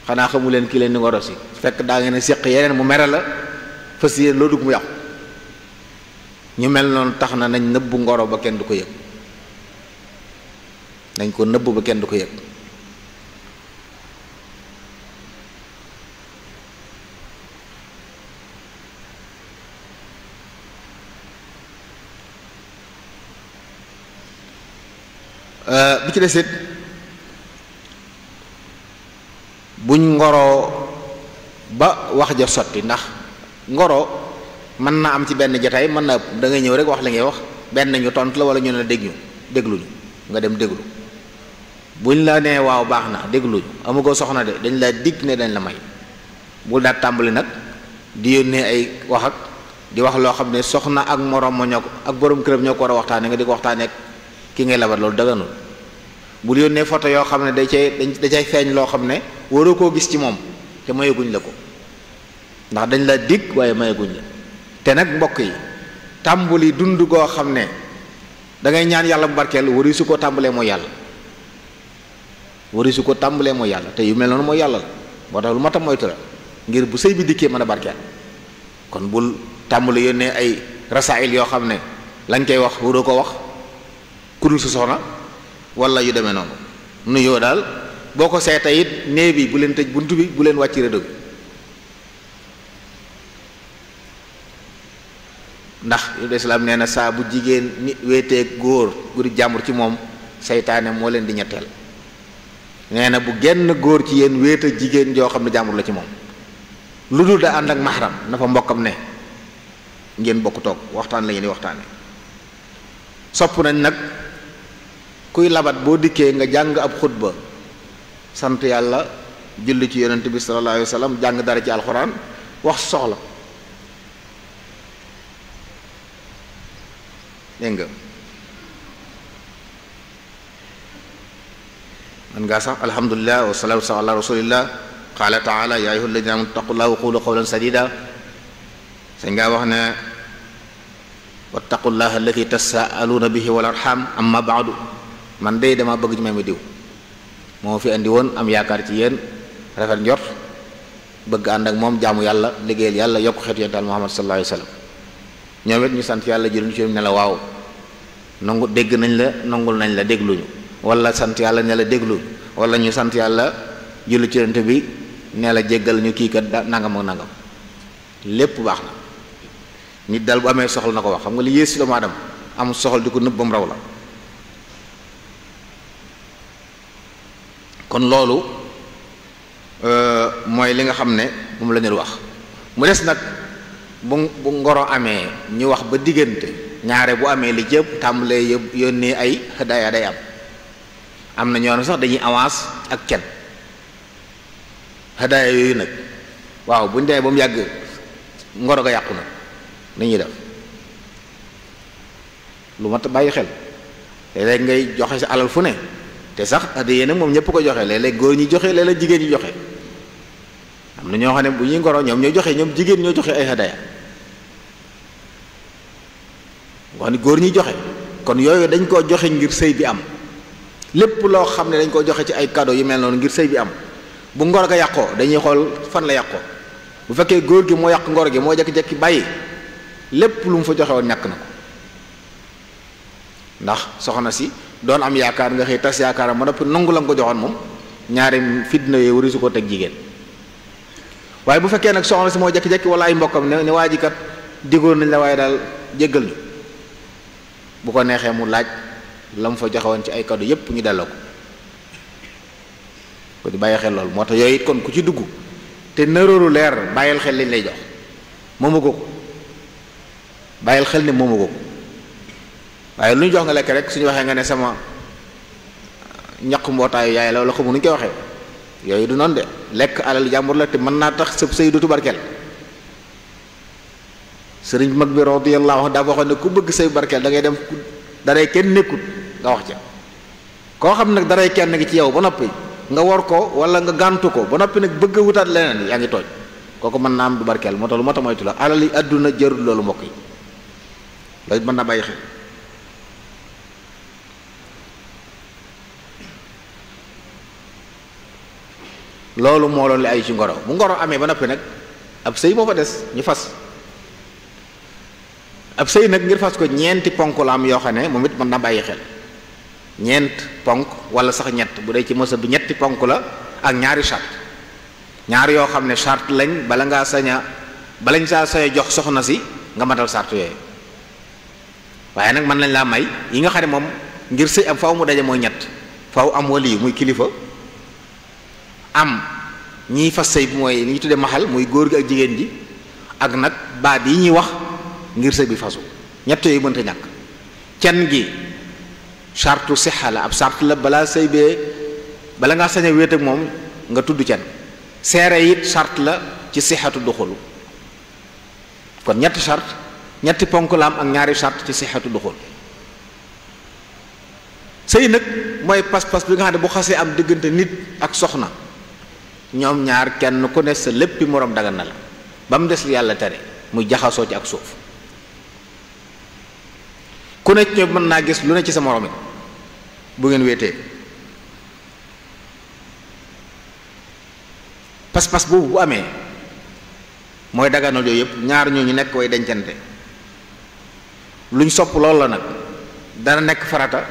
xanaa xamu leen ki leen di ngoro si, fekk daa ngeen a séq yeneen mu mere la fas yéen loo dugg mu yàqu. ñu mel noonu tax na nañ nëbbu ngoro ba kenn du ko yëg, nañ ko nëbbu ba kenn du ko yëg. bi ci desit buñ ngoro ba wax ja sotti, ndax ngoro mën na am ci benn jataay, mën na da ngay ñëw rek wax li ngay wax, benn ñu tontu la wala ñu ne dégluñu nga dem déglu. buñ la nee waaw baax na dégluñu amugoo soxna de, dañ la dig ne dañ la may. bul daal tàmbali nag di yónnee ay wax ak di wax loo xam ne soxna ak morom ma ñoo ko ak borom këram ñoo ko war a waxtaane nga di ko waxtaanee ki ngay labat, loolu daganul. bul yónnee photo yoo xam ne da cay feeñ loo xam ne waroo koo gis ci moom te mayeguñ la ko, ndax dañ la dig waaye mayeguñ la. te nag mbokk yi, tàmbali dund goo xam ne da ngay ñaan yàlla bu barkeel wari su ko tàmbalee mooy yàlla, wari su ko tàmbalee mooy yàlla, te yu mel noonu mooy yàlla la. moo tax lu ma tam moytu la ngir bu sëy bi dikkee mën a barkeel. kon bul tàmbali yónnee ay rasail yoo xam ne lañ koy wax waroo ko wax kudul sa soxna wala yu demee noonu. nuyoo daal boo ko seeta it nee bi bu leen tëj bunt bi, bu leen wàcc rédo bi, ndax islaam nee na saa bu jigéen ni wéetee góor gudi jàmbur ci moom, seytaane moo leen di ñetteel. nee na bu genn góor ci yéen wéeta jigéen joo xam ne jàmbur la ci moom, lu dul da ànd ak mahram na fa mbokkam ne ngeen bokk toog waxtaan la ngeen di waxtaane. sopp nañ nag kuy labat boo dikkee nga jàng ab xutba, sant yàlla, julli ci yonent bi sallallahu alayhi wa sallam, jàng dara ci alxuraan, wax soxla. dégg nga man ngaa sax alhamdulilah wa salaatu ala rasulillah, qaala taala yaa ayyuha alladina amanu ittaqullaha wa qulu qawlan sadida. sañ ngaa wax ne wattaqullaha allati tasaaluuna bihi wal arham, amma baadu man day dama bëgg ñu may ma diw moo fi andi woon, am yaakaar ci yéen, rafet njort, bëgg ànd ak moom jaamu yàlla, liggéeyal yàlla, yokk xeetu yonent Muhammad sallallahu alayhi wa sallam. ñoom it ñu sant yàlla jëluñu ci ne la waaw nangu dégg nañ la, nangul nañ la, dégluñu, wala sant yàlla ne la dégluñu, wala ñu sant yàlla julli ci yonent bi ne la jéggal ñu kii kat nangam ak nangam. lépp baax na. nit daal bu amee soxla na ko wax, xam nga li yées si doomu aadama am soxla di ko nëbb ba mu raw la. kon loolu mooy li nga xam ne moom la ñu wax. mu des nag bu ngoro amee ñu wax ba diggante ñaare bu amee li jëpp tàmbalee yónnee ay hadaaya day am na ñoo sax dañuy avance ak cen hadaaya yooyu nag waaw buñ demee ba mu yàgg ngoro ga yàqu na nañuy def lu mat a bàyyi xel. léeg-léeg ngay joxe sa alal fu ne te sax hadiya nag moom ñëpp ko joxe, léeg-léeg góor ñi joxe, léeg-léeg jigéen ñi joxe. am na ñoo xam ne bu ñuy ngoro ñoom ñoo joxe, ñoom jigéen ñoo joxe ay hadaaya, wax ni góor ñi joxe. kon yooyu dañ koo joxe ngir sëy bi am. lépp loo xam ne dañ koo joxe ci ay cadeau yu mel noonu ngir sëy bi am, bu ngoro ga yàqoo dañuy xool fan la yàqoo. bu fekkee góor gi moo yàq ngoro gi, moo jekki-jekki bàyyi, lépp lu mu fa joxe woon ñàkk na ko. ndax soxna si doon am yaakaar nga xëy tas yaakaaram ba noppi nangu la nga ko joxoon, moom ñaari fitna yooyu wari su ko teg jigéen. waaye bu fekkee nag soxna si moo jekki-jekki wala ay mbokkam ne waa ji kat diggoon nañ la waaye daal jéggal ñu, bu ko neexee mu laaj la mu fa joxe woon ci ay cadeau yépp ñu delloo ko di bàyyi xel loolu. moo tax yooyu it kon ku ci dugg te nëróoru leer bàyyil xel liñ lay jox, moomu ko bàyyil xel ne moomu ko. waaye lu ñu jox nga lekk rek suñu waxee nga ne sama ñaq mbootaayu yaay la wala xamu nu ñu koy waxee, yooyu du noonu de. lekk alal jàmbur la te mën naa tax sëb sëy dootu barkeel. sëriñ mag bi radiyallahu anhu daa waxoon ne ku bëgg sëy barkeel da ngay dem daray kenn nekkut nga wax ca. koo xam nag daray kenn ngi ci yow ba noppi nga war ko wala nga gàntu ko ba noppi nag bëgg a wutaat leneen, yaa ngi tooñ. kooku mën naa am du barkeel. moo tax lu ma tax moytu la alal yi àdduna jarul loolu mbokk yi, loolu mën naa bàyyi xel. loolu moo loolu li ay ci ngoro. bu ngoro amee ba noppi nag ab sëy moo fa des ñu fas. ab sëy nag ngir fas ko ñeenti ponk la am yoo xam ne moom it mën na bàyyi xel. ñeent ponk wala sax ñett, bu dee ci mësa bi ñetti ponk la ak ñaari charte. ñaar yoo xam ne charte lañ balañ saa sañ a jox soxna si nga matal charte yooyu. waaye nag mën nañ laa may yi nga xam ne moom ngir sëy am faw mu daje mooy ñett. faw am wali muy kilifa, am ñiy fas sëy bi mooy li ñu tuddee maxal muy góor gi ak jigéen ji ak nag baat yi ñuy wax ngir sëy bi fasu ñett yooyu mënta ñàkk. can gi sartu sixa la ab sart la balaa sëy bee bala ngaa sañ a wéet ak moom nga tudd can. seere it sart la ci sixatu duxul kon ñetti sart ñetti ponk la am ak ñaari sart ci sixatu duxul. sëy nag mooy pas-pas bi nga xam ne bu xasee am diggante nit ak soxna ñoom ñaar kenn ku ne sa léppi moroom dagan na la ba mu des li yàlla tere muy jaxasoo ci ak suuf. ku ne ci ñoom mën naa gis lu ne ci sa moroom it bu ngeen wéetee. pas-pas boobu bu amee mooy daganal yooyu yëpp ñaar ñooñu nekk way dencante luñ sopp loolu la nag dana nekk farata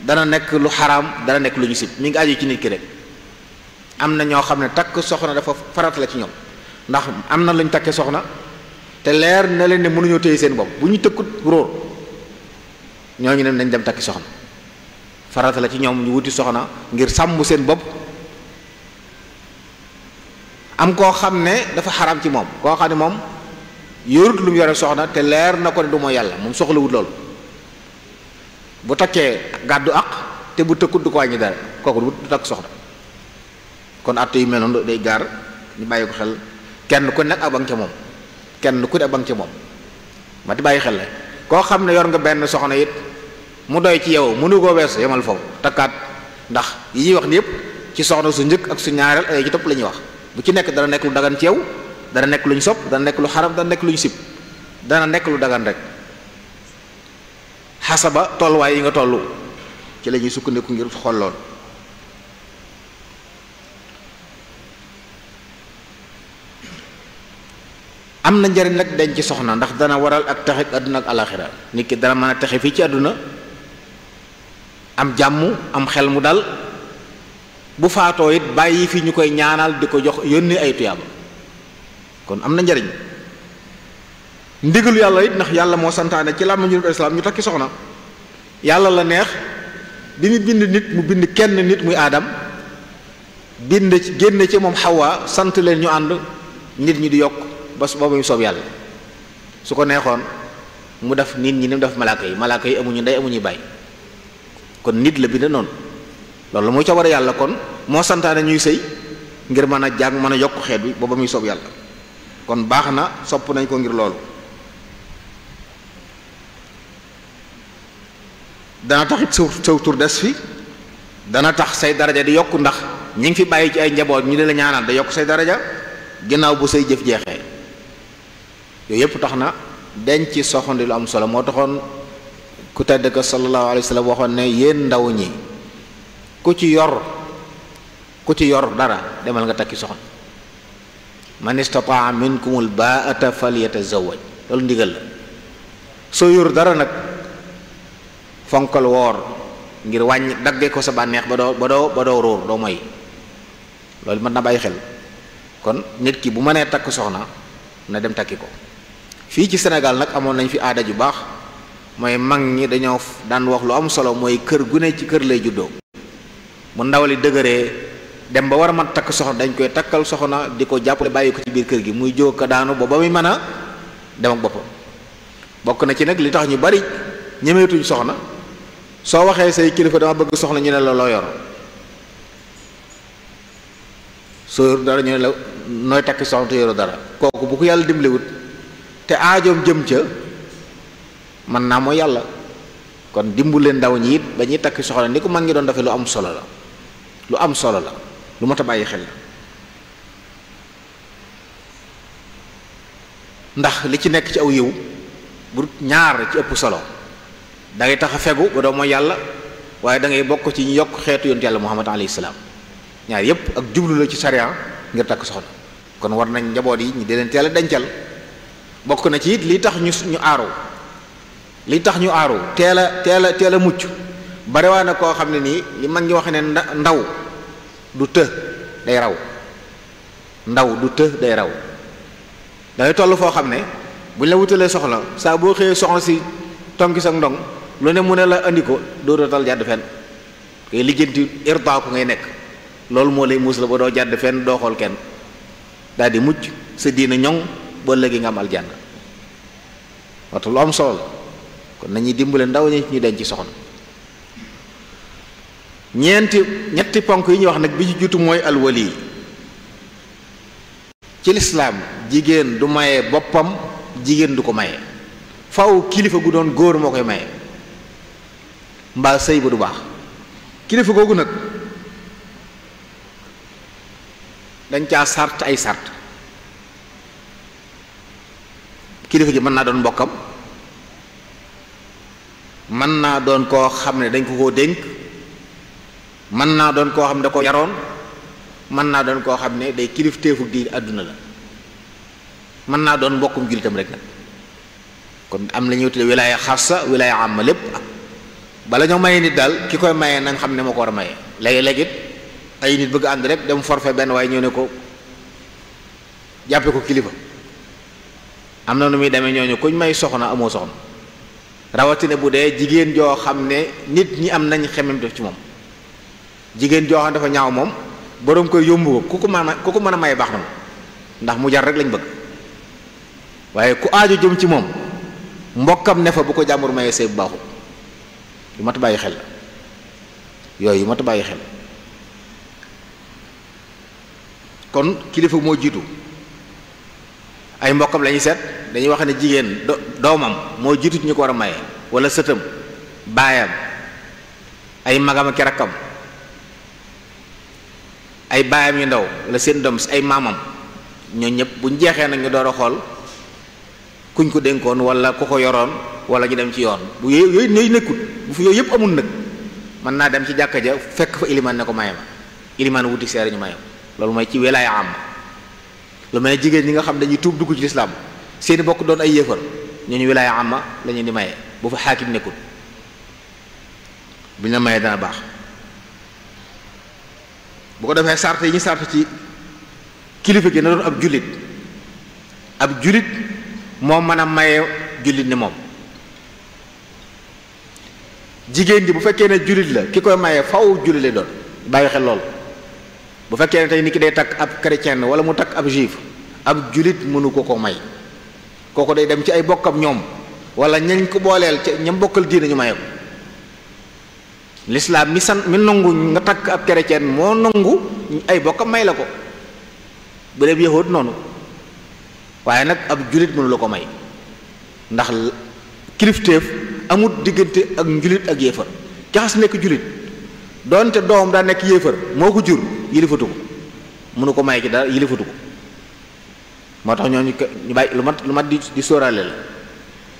dana nekk lu xaraam dana nekk lu ñu sib mi ngi aju ci nit ki rek. am na ñoo xam ne takk soxna dafa farata la ci ñoom ndax am na luñ takkee soxna te leer na leen ne mënuñoo téye seen bopp bu ñu tëkkut róor ñooñu ne nañ dem takki soxna farata la ci ñoom ñu wuti soxna ngir sàmm seen bopp. am koo xam ne dafa xaraam ci moom koo xam ne moom yorut lu mu yore soxna te leer na ko ne du mooy yàlla moom soxlawut loolu bu takkee gàddu àq te bu tëkkut du ko wàññi dara kooku du takk soxna. kon àtte yu mel noonu day gaar ñu bàyyi ko xel kenn ku nekk ak ba nga ca moom kenn ku ne ak ba nga ca moom ma di bàyyi xel la koo xam ne yor nga benn soxna it mu doy ci yow mënu koo weesu yemal foofu takkaat ndax yi ñuy wax ni yëpp ci soxna su njëkk ak su ñaareel ay ci topp la ñuy wax bu ci nekk dana nekk lu dagan ci yow dana nekk lu ñu sopp dana nekk lu xaram dana nekk lu ñu sib dana nekk lu dagan rek xasaba tolluwaay yi nga toll ci la ñuy sukkandiku ngir xool lool. am na njariñ nag denc soxna ndax dana waral ak texe àdduna ak alaxira nit ki dana mën a texe fii ci àdduna am jàmm am xel mu dal bu faatoo it bàyyi fi ñu koy ñaanal di ko jox yónni ay tuyaaba kon am na njariñ. ndigalu yàlla it ndax yàlla moo santaane ci làmmiñu islaam ñu takki soxna yàlla la neex bi mu bind nit mu bind kenn nit muy aadam bind ci génne ci moom xawaa sant leen ñu ànd nit ñi di yokk ba boobu ñu soob yàlla su ko neexoon mu def nit ñi ni mu def malaaka yi amuñu ndey amuñu bàyyi kon nit la bind noonu loolu mooy coobare yàlla kon moo santaane ñuy sëy ngir mën a jàng mën a yokk xeet bi booba muy soob yàlla kon baax na sopp nañ ko ngir loolu. dana tax it saw tur des fi dana tax say daraja di yokk ndax ñi ngi fi bàyyi ci ay njaboot ñu di la ñaanal da yokk say daraja ginnaaw bu say jëf jeexee yooyu yëpp tax na denc soxna di lu am solo moo taxoon ku tedd ka sallallahu alayhi wa sallam waxoon ne yéen ndaw ñi ku ci yor dara demal nga takki soxna man istataa minkumul baata falyatazawwaj loolu ndigal la soo yor dara nag fonkal woor ngir wàññi dagge ko sa bànneex ba doo róor doo moy loolu mën na bàyyi xel kon nit ki bu mënee takk soxna na dem takki ko. fii ci Sénégal nag amoon nañ fi aada ju baax mooy mag ñi dañoo daan wax lu am solo mooy kër gu ne ci kër lay juddoo mu ndaw li dëgëree dem ba war a mën takk soxna dañ koy takkal soxna di ko jàppale bàyyi ko ci biir kër gi muy jóg ko daanu ba muy mën a dem ak boppam. bokk na ci nag li tax ñu bari ñemeetuñ soxna soo waxee say kilifa dama bëgg soxna ñu ne la loo yor soo yor dara ñu ne la nooy takki soxna te yoru dara kooku bu ko yàlla dimbaliwut te aajoom jëm ca mën naa mooy yàlla kon dimbule ndaw ñi it ba ñuy takki soxna ni ko mag ngi doon defee lu am solo la lu mat a bàyyi xel la ndax li ci nekk ci aw yiw bu ñaar ci ëpp solo da ngay tax a fegu ba doo mooy yàlla waaye da ngay bokk ci ñu yokk xeetu yonent yàlla muhammad alayhi salaam ñaar yépp ak jublu la ci sariya ngir takk soxna kon war nañ njaboot yi ñu di leen teel a dencal bokk na ci it li tax ñu aaru teel a mucc barewaa na koo xam ne nii li mag ngi wax ne ndaw du të day raw da ngay toll foo xam ne buñ la wutalee soxla saa boo xëyee soxna si tonki sa ndong lu ne mu ne la andi ko doo dootal jàdd fenn kay lijjanti irtaa ko ngay nekk loolu moo lay muus la ba doo jàdd fenn doo xool kenn daal di mucc sa diina ñoŋ ba léegi nga am aljanna waxtu lu am solo la kon nañuy dimbale ndaw ñi ñu denc soxna. ñetti ponk yi ñuy wax nag bi ci jutu mooy alwali ci lislaam jigéen du maye boppam jigéen du ko maye faw kilifa gu doon góor moo koy maye mbaa sëy ba du baax. kilifa googu nag dañ caa sart ay sart. kilifa gi mën naa doon mbokkam, mën naa doon koo xam ne dañ ko koo dénk, mën naa doon koo xam ne da ko yaroon, mën naa doon koo xam ne day kilifteefu di àdduna la, mën naa doon mbokkum jullitam rek nag. kon am la ñuy tudde wilaaya xassa wilaaya amma lépp bala ñoo maye nit daal ki koy maye na nga xam ne moo ko war a maye. léegi-léegi it ay nit bëgg ànd rek dem forfait benn waaye ñëw ne ko jàppe ko kilifa. am na nu muy demee ñooñu kuñ may soxna amoo soxna, rawatina bu dee jigéen joo xam ne nit ñi am nañ xemem def ci moom. jigéen joo xam ne dafa ñaaw moom boroom koy yombu ko ku ko mën a maye baax na moom ndax mu jar rek lañ bëgg. waaye ku aaju jëm ci moom mbokkam ne fa bu ko jàmbur maye sëy bu baaxul. yu mat a bàyyi xel la yooyu yu mat a bàyyi xel. kon kilifa moo jiitu. ay mbokkam la ñuy seet dañuy wax ne jigéen doomam moo jiitu ci ñu ko war a maye wala sëtam baayam ay magam ak rakkam ay baayam yu ndaw wala seen doom si ay maamam ñoo ñëpp buñ jeexee nag ñu door a xool kuñ ko dénkoon wala ku ko yoroon wala ñu dem ci yoon. bu yooyu nekkut bu fi yooyu yëpp amul nag mën naa dem ci jàkka ja fekk fa ilimaan ne ko maye ma ilimaan wuti seere ñu maye loolu mooy ci wilaaya am. lu mel ne jigéen ñi nga xam dañuy tuub dugg ci lislaam seeni bokk doon ay yéefar ñooñu wilaaya amma la ñu di maye bu fa xaakim nekkul bu ñu la mayee dana baax. bu ko defee sart yi ñu sart ci kilifa gi na doon ab jullit. ab jullit moo mën a maye jullit ni moom. jigéen ji bu fekkee ne jullit la ki koy maye faw jullit lay doon bàyyi xel lool. bu fekkee ne tey nit ki day takk ab chrétien wala mu takk ab juif ab julit mënu ko may kooku day dem ci ay bokkam ñoom wala ñañ ko booleel ca ñam bokkal diine ñu maye ko. lislaam mi nangu nga takk ab chrétien moo nangu ay bokkam may la ko bu dee yahud noonu waaye nag ab julit mënu la ko may ndax kilifteef amut diggante ak njulit ak yéefar ki xas nekk julit doonte doom daa nekk yéefar moo ko jur yilifatu ko mënu ko may ci dara yilifatu ko. moo tax ñooñu ñu bàyyi lu mat di sóoraale la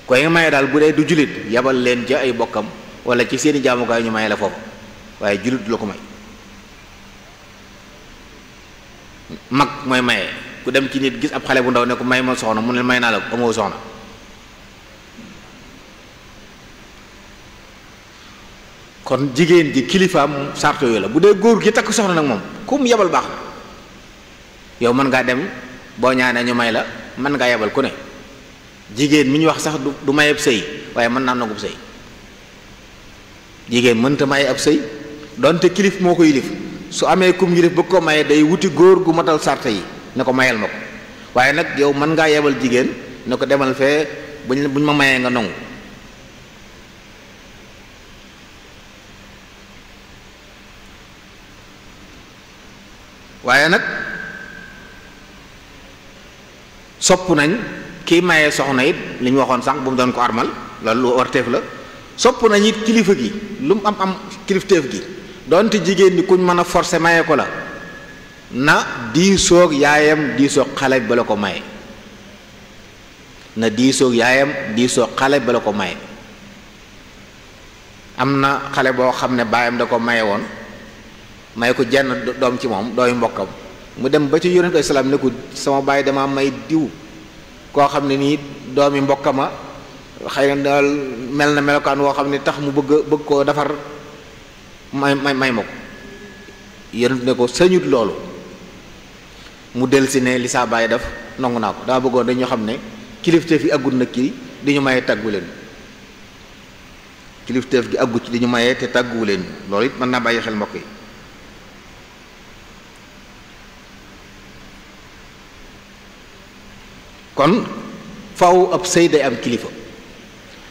koy nga maye daal bu dee du julit yabal leen ca ay bokkam wala ci seeni jaamukaay ñu maye la foofu waaye julit du la ko may. mag mooy maye ku dem ci nit gis ab xale bu ndaw ne ko may ma soxna mu ne may naa la ko amoo soxna. kon jigéen ji kilifaam sarto yooyu la. bu dee góor gi takk soxna nag moom ku mu yebal baax na yow mën ngaa dem boo ñaanee ñu may la mën ngaa yebal ku ne. jigéen mi ñu wax sax du may ab sëy waaye mën naa nangub sëy. jigéen mënta may ab sëy donte kilif moo ko yilif su amee kum yilif bëgg ko maye day wuti góor gu matal sarta yi ne ko mayal ma ko waaye nag yow mën ngaa yebal jigéen ne ko demal fee buñ ma mayee nga nangu. waaye nag sopp nañ kii maye soxna it li ñu waxoon sànq bu mu doon ko armal loolu lu warteef la. sopp nañ it kilifa gi lu mu am kilifteef gi donte jigéen ñi kuñ mën a forcer maye ko la na diisoog yaayam diisoog xale ba la ko maye. na diisoog yaayam diisoog xale ba la ko maye. am na xale boo xam ne baayam da ko maye woon may ko jenn doom ci moom dooy mbokkam mu dem ba ci yonent islaam ne ko sama baay dama may diw koo xam ne nii doomi mbokkama xëy na daal mel na melokaan woo xam ne tax mu bëgg koo defar may ma ko. yonent ne ko sañut loolu mu del si ne li saa baay def nangu naa ko dama bëggoon dañu xam ne kilifteef yi aggut nag kii di ñu maye tàggu leen kilifteef gi aggut ci di ñu maye te tàgguwu leen loolu it mën naa bàyyi xel mbokk yi. kon faw ab sëy day am kilifa.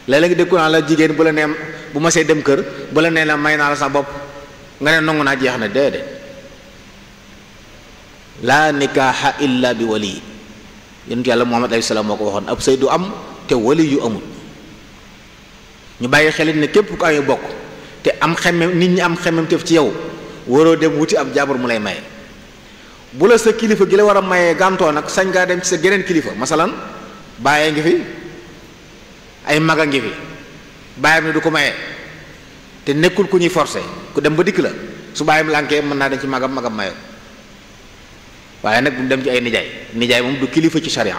léeg-léeg dégg naa la jigéen bu la nee bu ma see dem kër bu la nee la may naa la sa bopp nga ne nangu naa jeex na déedéet. laa nikaaxa illa bi wali yonent yàlla Muhammad alayhi salaam moo ko waxoon ab sëy du am te wali yu amul. ñu bàyyi xelit ne képp ku ay bokk te am xemmem nit ñi am xemmem tef ci yow waroo dem wuti ab jaabur mu lay maye. bu la sa kilifa gi la war a mayee gàntoo nag sañ ngaa dem ci sa geneen kilifa masalan bàyyee ngi fi ay mag a ngi fi bàyyam ne du ko maye te nekkul ku ñuy forcé ku dem ba dikk la su bàyyam lànkee mën naa dem ci magam maye waaye nag bu mu dem ci ay nijaay moom du kilifa ci sharia.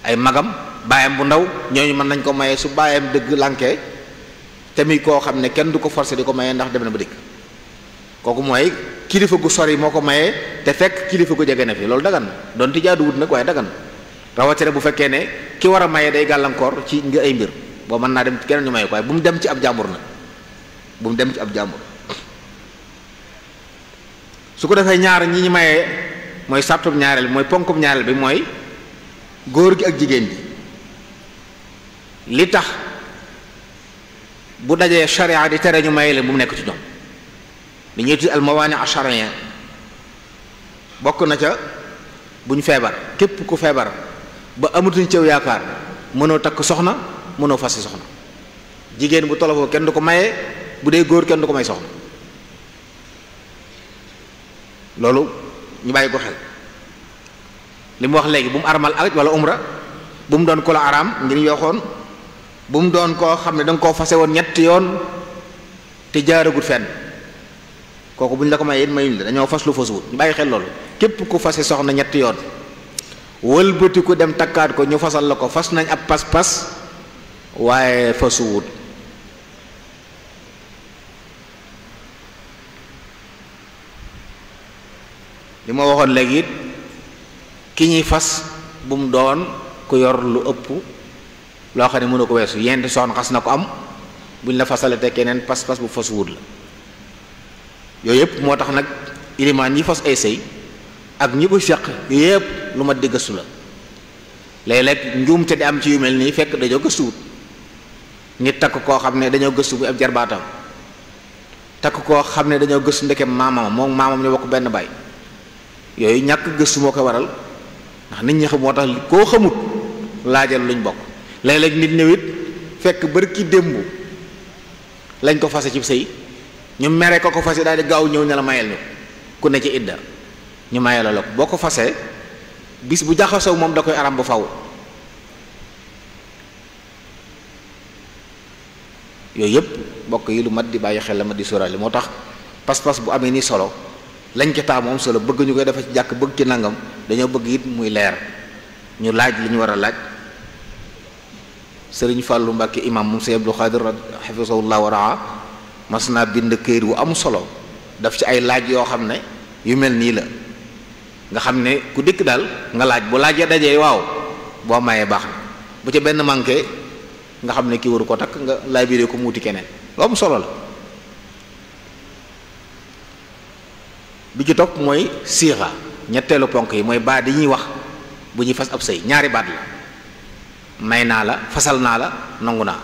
ay magam bàyyam bu ndaw ñooñu mën nañ ko maye su bàyyam dëgg lànkee te muy koo xam ne kenn du ko forcé di ko maye ndax dem na ba dikk kooku mooy kilifa gu sori moo ko mayee te fekk kilifa gu jege na fi loolu dagan doon ti jaaduwut nag waaye dagan rawatina bu fekkee ne ki war a maye day gàllankoor ci nga ay mbir boo mën naa dem ci keneen ñu maye ko waaye bu mu dem ci ab jàmbur nag bu mu dem ci ab jàmbur. su ko defee ñaar ñi ñu mayee mooy sàttub ñaareel bi mooy ponkub ñaareel bi mooy góor gi ak jigéen bi li tax bu dajee sharia di tere ñu maye leen bu mu nekk ci ñoom. li ñuy tudd al mawaani ash-shar'iyya bokk na ca bu ñu feebar képp ku feebar ba amatuñ cew yaakaar mënoo takk soxna mënoo fase soxna. jigéen bu tolofoo kenn du ko maye bu dee góor kenn du ko may soxna loolu ñu bàyyi ko xel. li mu wax léegi bu mu armal aj wala umra bu mu doon ko la araam ngir yoxoon bu mu doon koo xam ne da nga koo fase woon ñetti yoon te jaaragul fenn kooku bu ñu la ko mayee it mayuñ la dañoo fas lu fasuwut ñu bàyyi xel loolu. képp ku fase soxna ñetti yoon wëlbati ku dem takkaat ko ñu fasal la ko fas nañ ab pas-pas waaye fasuwut. li ma waxoon léegi it ki ñuy fas bu mu doon ku yor lu ëpp loo xam ne mënu ko weesu yenti soxna xas na ko am buñ la fasale te keneen pas-pas bu fasuwut la. yooyu yëpp moo tax nag ilimaan ñi fas ay sëy ak ñi ko seq yëpp lu ma di gëstu la. léeg-léeg njuumte di am ci yu mel nii fekk dañoo gëstuwut nit takk koo xam ne dañoo gëstu bu ab jarbaatam takk koo xam ne dañoo gëstu ndekem maamam moom maamam ñu bokk benn baay yooyu ñàkk gëstu moo ko waral ndax nit ñi xam moo tax koo xamut laajal luñ bokk. léeg-léeg nit ñëw it fekk bërki démb lañ ko fase ci sëy ñu mere ko fase daal di gaaw ñëw ne la mayel ñu ku ne ci idda ñu mayel la ko boo ko fasee bis bu jaxasoo moom da koy aram bu faw. yooyu yëpp bokk yi lu mat di bàyyi xel la mat di sóoraale moo tax pas-pas bu amee ni solo lañ ci taamu am solo bëgg ñu koy defa ci jàkk bëgg ci nangam dañoo bëgg it muy leer ñu laaj li ñu war a laaj. sëriñ Fàllu Mbàkke imam moom Sëriñ Abdul Xaadir xafisahullah wa raa mas naa bind këyit wu am solo daf ci ay laaj yoo xam ne yu mel nii la nga xam ne ku dikk daal nga laaj bu laajee dajee waaw boo mayee baax na bu ca benn manqué nga xam ne kii waru ko takk nga laaj biiree ko muuti keneen lu am solo la. bi ci topp mooy siixa ñetteelu ponk yi mooy baat yi ñuy wax bu ñuy fas ab sëy ñaari baat la may naa la fasal naa la nangu naa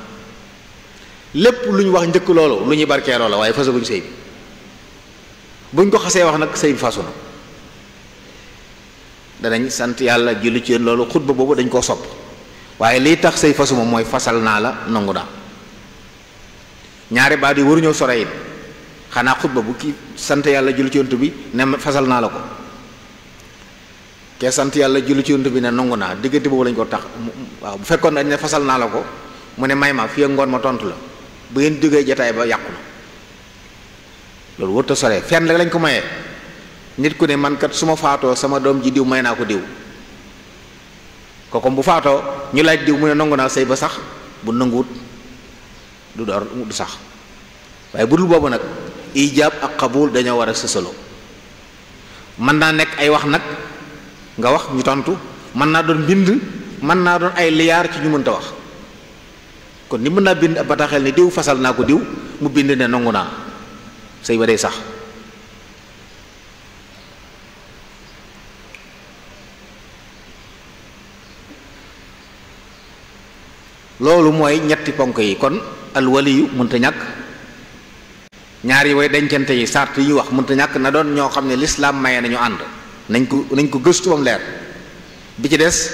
lépp lu ñu wax njëkk loolu lu ñuy barkeeloo la waaye fasaguñ sëy bi buñ ko xasee wax nag sëy bi fasu na danañ sant yàlla julli ci yéen loolu xutba boobu dañ koo sopp waaye liy tax sëy fasu ma mooy fasal naa la nangu naa ñaari baat yi waruñoo sore it xanaa xutba bu ki sant yàlla julli ci yonent bi ne fasal naa la ko kee sant yàlla julli ci yonent bi ne nangu naa diggante boobu lañ ko tax waaw bu fekkoon dañ ne fasal naa la ko mu ne may ma fii ak ngoon ma tontu la bu ngeen jógee jataay ba yàqu na loolu wërta sore fenn rek lañ ko mayee nit ku ne man kat su ma faatoo sama doom ji diw may naa ko diw kooku bu faatoo ñu laaj diw mu ne nangu naa sëy ba sax bu nanguwut du door du sax waaye bu dul boobu nag ijaab ak qabul dañoo war a sësaloo mën naa nekk ay wax nag nga wax ñu tontu mën naa doon bind mën naa doon ay liyaar ci ñu mënta wax kon ni mën naa bind ab bataaxel ni diw fasal naa ko diw mu bind ne nangu naa sëy ba day sax loolu mooy ñetti ponk yi. kon alwaliyu mënta ñàkk, ñaari way dencante yi sart yi ñu wax mënta ñàkk, na doon ñoo xam ne lislaam maye nañu ànd, nañ ko gëstu bam leer. bi ci des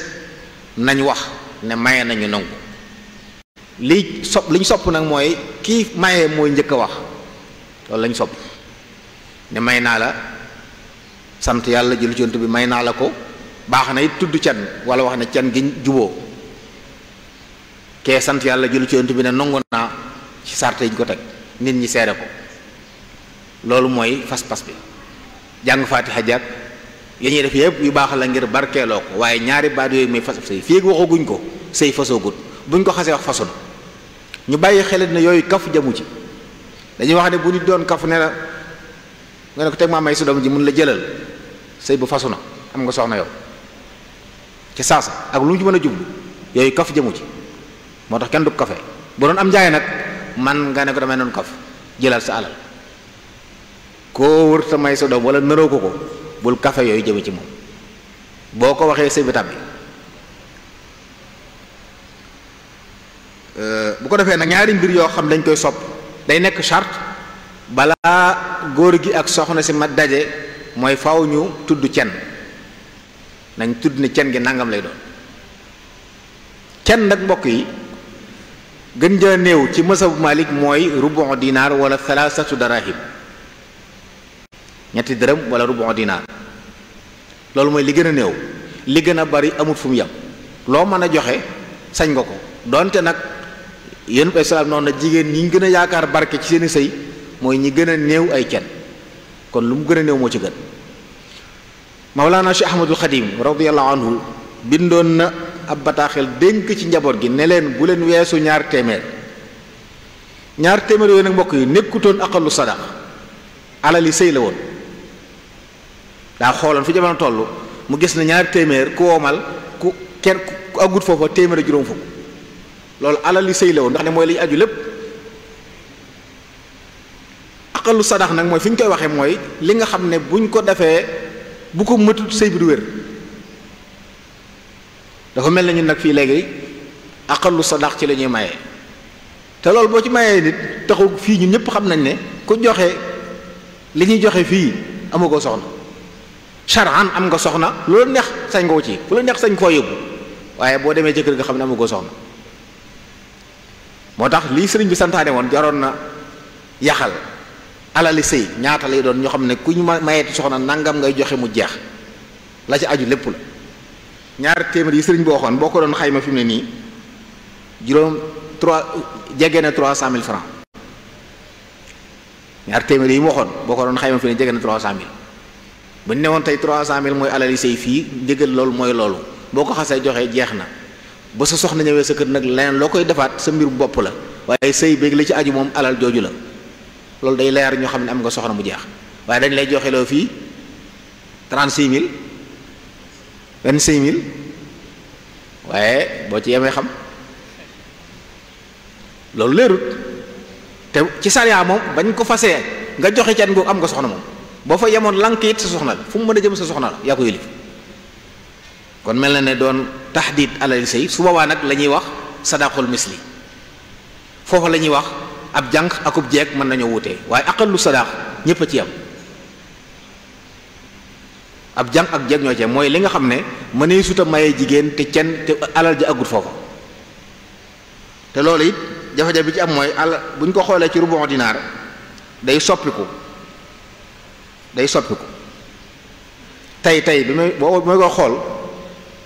nañ wax ne maye nañu nangu. liñ sopp nag mooy kii maye mooy njëkk a wax, loolu lañ sopp, ne may naa la, sant yàlla jëlu ci yonent bi may naa la ko. baax na it tudd can wala wax ne can gi juboo, kee sant yàlla jëlu ci yonent bi ne nangu naa ci sarte yi ñu ko teg, nit ñi seere ko. loolu mooy fas-fas bi. jàng faatiha jàkk ya ñuy def yëpp yu baax la ngir barkeeloo ko, waaye ñaari baat yooyu mooy fas sëy. fii waxaguñ ko sëy fasoogut, buñ ko xasee wax fasu na. ñu bàyyi xelit ne yooyu kaf jamu ci. dañuy wax ne bu nit doon kaf ne la nga ne ko teg maa may su doom ji mun la jëlal, sëy bu fasu na, am nga soxna yow ci saasa ak lu mu ci mën a jublu, yooyu kaf jëmu ci. moo tax kenn du kafe. bu doon am njaay nag man nga ne ko damay doon kaf, jëlal sa alal. koo wër sa may sa doom wala naroo ko bul kafe yooyu jëme ci moom. boo ko waxee sëy bi tàbbi. bu ko defee nag ñaari mbir yoo xam dañ koy sopp, day nekk charte balaa góor gi ak soxna si ma daje, mooy faaw ñu tudd cen. nañ tudd ne cen gi nangam lay doon. cen nag mbokk yi gën jaa néew ci mazhabu Malik mooy rubu dinaar wala thalathatu darahim, ñetti dërëm wala rubu dinaar. loolu mooy li gën a néew. li gën a bari amut fu mu yem. loo mën a joxe sañ nga ko, donte nag yéen ay salaam noonu na jigéen ñi gën a yaakaar barke ci seeni sëy mooy ñi gën a néew ay cen. kon lu mu gën a néew moo ci gën. Mawlana Cheikh Ahmadul Xadim radiyallahu anhu bindoon na ab bataaxel dénk ci njaboot gi ne leen bu leen weesu ñaar téeméer. ñaar téeméer yooyu nag mbokk yi nekkutoon aqallu sadaq, alali sëy la woon. daa xooloon fi jamono toll mu gis na ñaar téeméer ku woomal ku kenn ku agut foofa téeméer ak juróom fukk, loolu alali sëy la woon ndax ne mooy li aju lépp. aqallu sadaq nag mooy fi ñu koy waxee mooy li nga xam ne buñ ko defee bu ko mëtut sëy bi du wér. dafa mel na ñun nag fii léegi aqallu sadaq ci la ñuy mayee, te loolu boo ci mayee nit taxu fii ñun ñëpp xam nañ ne ku joxe li ñuy joxe fii amagoo soxna. charan am nga soxna, loolu neex sañ nga ko ci, fu la neex sañ koo yóbbu, waaye boo demee ci kër nga xam ne amagoo soxna. moo tax lii sëriñ bi santaane woon jaroon na yaxal alali sëy ñaata lay doon ñoo xam ne ku ñu mayeeti soxna nangam ngay joxe mu jeex, la ci aju lépp la. ñaar téeméer yi sëriñ bi waxoon boo ko doon xayma fi mu ne nii juróom 3 jege na 300 000 francs. ñaar téeméer yi mu waxoon boo ko doon xayma fi mu ne jege na 300 000. bu ñu ne woon tey 300 000 mooy alali sëy fii njëgal loolu mooy loolu, boo ko xasee joxee jeex na. ba sa soxna ñëwee sa kër nag leneen loo koy defaat sa mbir bopp la, waaye sëy beeg li ci aju moom alal jooju la. loolu day leer ñoo xam ne am nga soxna mu jeex, waaye dañ lay joxe loo fii 36 000 25 000, waaye boo ci yemee xam loolu leerut. te ci sariya moom bañ ko fasee nga joxe can googu am nga soxna moom, boo fa yemoon lank it sa soxna la, fu mu mën a jëm sa soxna la, yaa ko yëlif. kon mel na ne doon taxdiid alal sëy su boobaa nag la ñuy wax sadaqul misli. foofa la ñuy wax ab jànq akub jeeg mën nañoo wutee, waaye aqallu sadaq ñépp a ci yam. ab jànq ak jeeg ñoo ci mooy li nga xam ne mënee suta mayee jigéen te te alal ji agut foofa. te loolu it jafe-jafe bi ci am mooy alal bu ñu ko xoolee ci rubu dinaar day soppiku tey bi may ko xool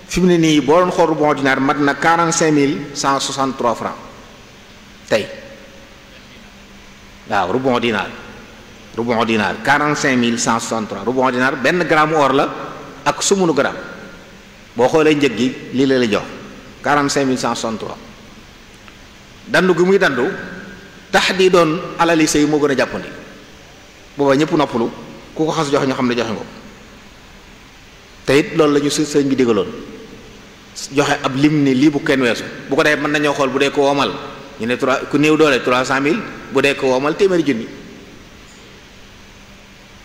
fi mu ne nii boo doon xool rubu dinaar mat na 45 163 francs tey. waaw rubu dinaar 45 163 rubu dinaar benn gramme or la ak sumunu gramme, boo xoolee njëg gi lii la jox 45 163. dandu gi muy dandu tax di doon alali sëy moo gën a jàppandi, booba ñëpp noppalu, ku ko xas joxe ñoo xam ne joxe nga ko. te it loolu la ñu sëñ bi digaloon, joxe ab lim ni lii bu kenn weesu. bu ko defee mën nañoo xool bu dee ko womal ñu ne 3 ku néew doole 300 000, bu dee ko womal téeméeri junni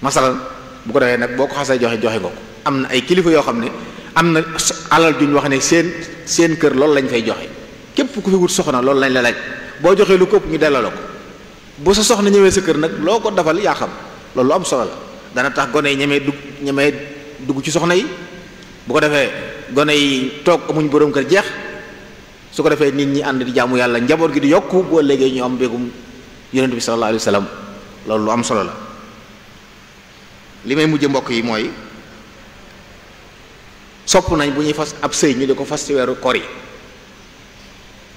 masalan. bu ko defee nag boo ko xasee joxe nga ko. am na ay kilifa yoo xam ne am na alal juñ wax ne seen kër loolu lañ fay joxe, képp ku fi wut soxna loolu lañ la laaj boo joxee lu këpp ñu delloo la ko bu sa soxna ñëwee sa kër nag loo ko defal yaa xam loolu lu am solo la dana tax gone yi ñemee dugg ci soxna yi bu ko defee gone yi toog amuñ borom kër jeex su ko defee nit ñi ànd di jaamu yàlla njaboot gi di yokku boo léegi ñu am mbégum yonent bi sallallahu alayhi wa sallam loolu lu am solo la. li may mujj mbokk yi mooy sopp nañ bu ñuy fas ab sëy ñu di ko fas ci weeru kor yi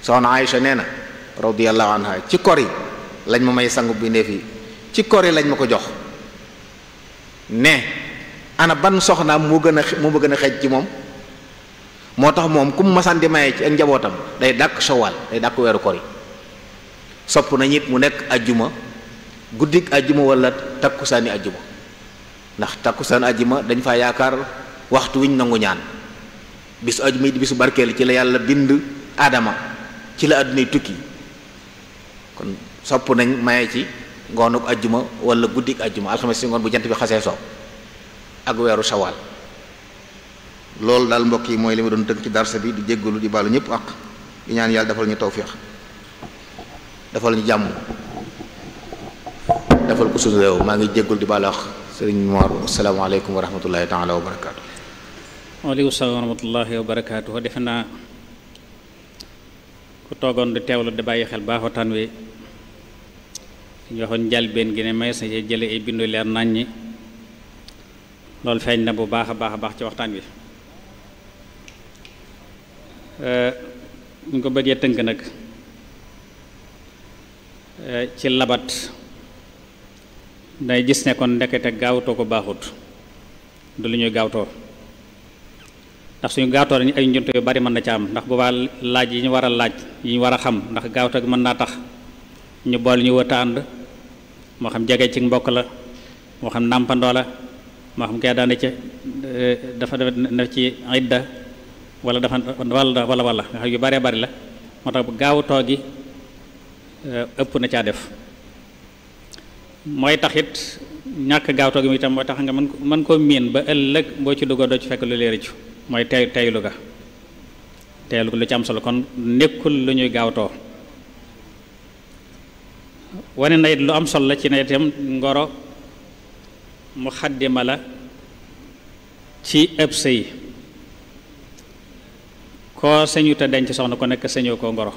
soxna Aïcha nee na radiyallahu anha ci kor yi lañ ma may sangu bindeef yi ci kor yi lañ ma ko jox ne ana ban soxnaam moo ma gën a xeej ci moom moo tax moom ku mu masaan di maye ci ak njabootam day dàkk shawal day dàkk weeru kor yi sopp nañ it mu nekk ajjuma guddik ajjuma wala takkusaani ajjuma ndax takkusaan ajjuma dañ fa yaakaar waxtu wiñ nangu ñaan bisu ajjuma yi di bisu barkeel ci la yàlla bind aadama ci la àddunay tukki kon sopp nañ maye ci ngoonuk ajjuma wala guddik ajjuma alxames si ngoon bu jant bi xasee soo ak weeru shawal loolu daal mbokk yi mooy li ma doon tënk ci darsa bi di jéggalu di baalu ñëpp ak di ñaan yàlla defal ñu tawfiix defal ñu jàmm defal ko suñu réew maa ngi jéggalu di baalu ak sëriñ Mor asalaamaaleykum wa rahmatullahi taala wa barakaatu. waaleykum salaam wa rahmatullahi wa barakaatu. defe naa ku toogoon di teewlu di bàyyi xel baax waxtaan wi ñu waxoon njëlbéen gi ne may sa jële ay bindu leer naññi loolu feeñ na bu baax a baax ci waxtaan wi ñu ko bëggee tënk nag ci labat day gis ne kon ndekete gaawtoo ko baaxut du lu ñuy gaawtoo ndax suñu gaawtoo dañu ay njunte yu bari mën na ca am ndax boobaa laaj yi ñu war a laaj yi ñu war a xam ndax gaawtoo gi mën naa tax ñu boole ñu wëta ànd moo xam jege ci mbokk la moo xam nàmpandoo la moo xam kay daane ci dafa def ci idda wala dafa wala nga xam yu baree bari la moo tax gaawtoo gi ëpp na caa def mooy taxit ñàkk gaawtoo gi itam mooy tax nga mën koo miin ba ëllëg boo ci duggoo doo ci fekk lu leericu mooy teylu ga teylu lu ci am solo kon nekkul lu ñuy gaawtoo wane na it lu am solo la ci ne itam ngoro mu xaddima la ci ëpp sëy koo sañu te denc soxna ko nekk sañoo koo ngoro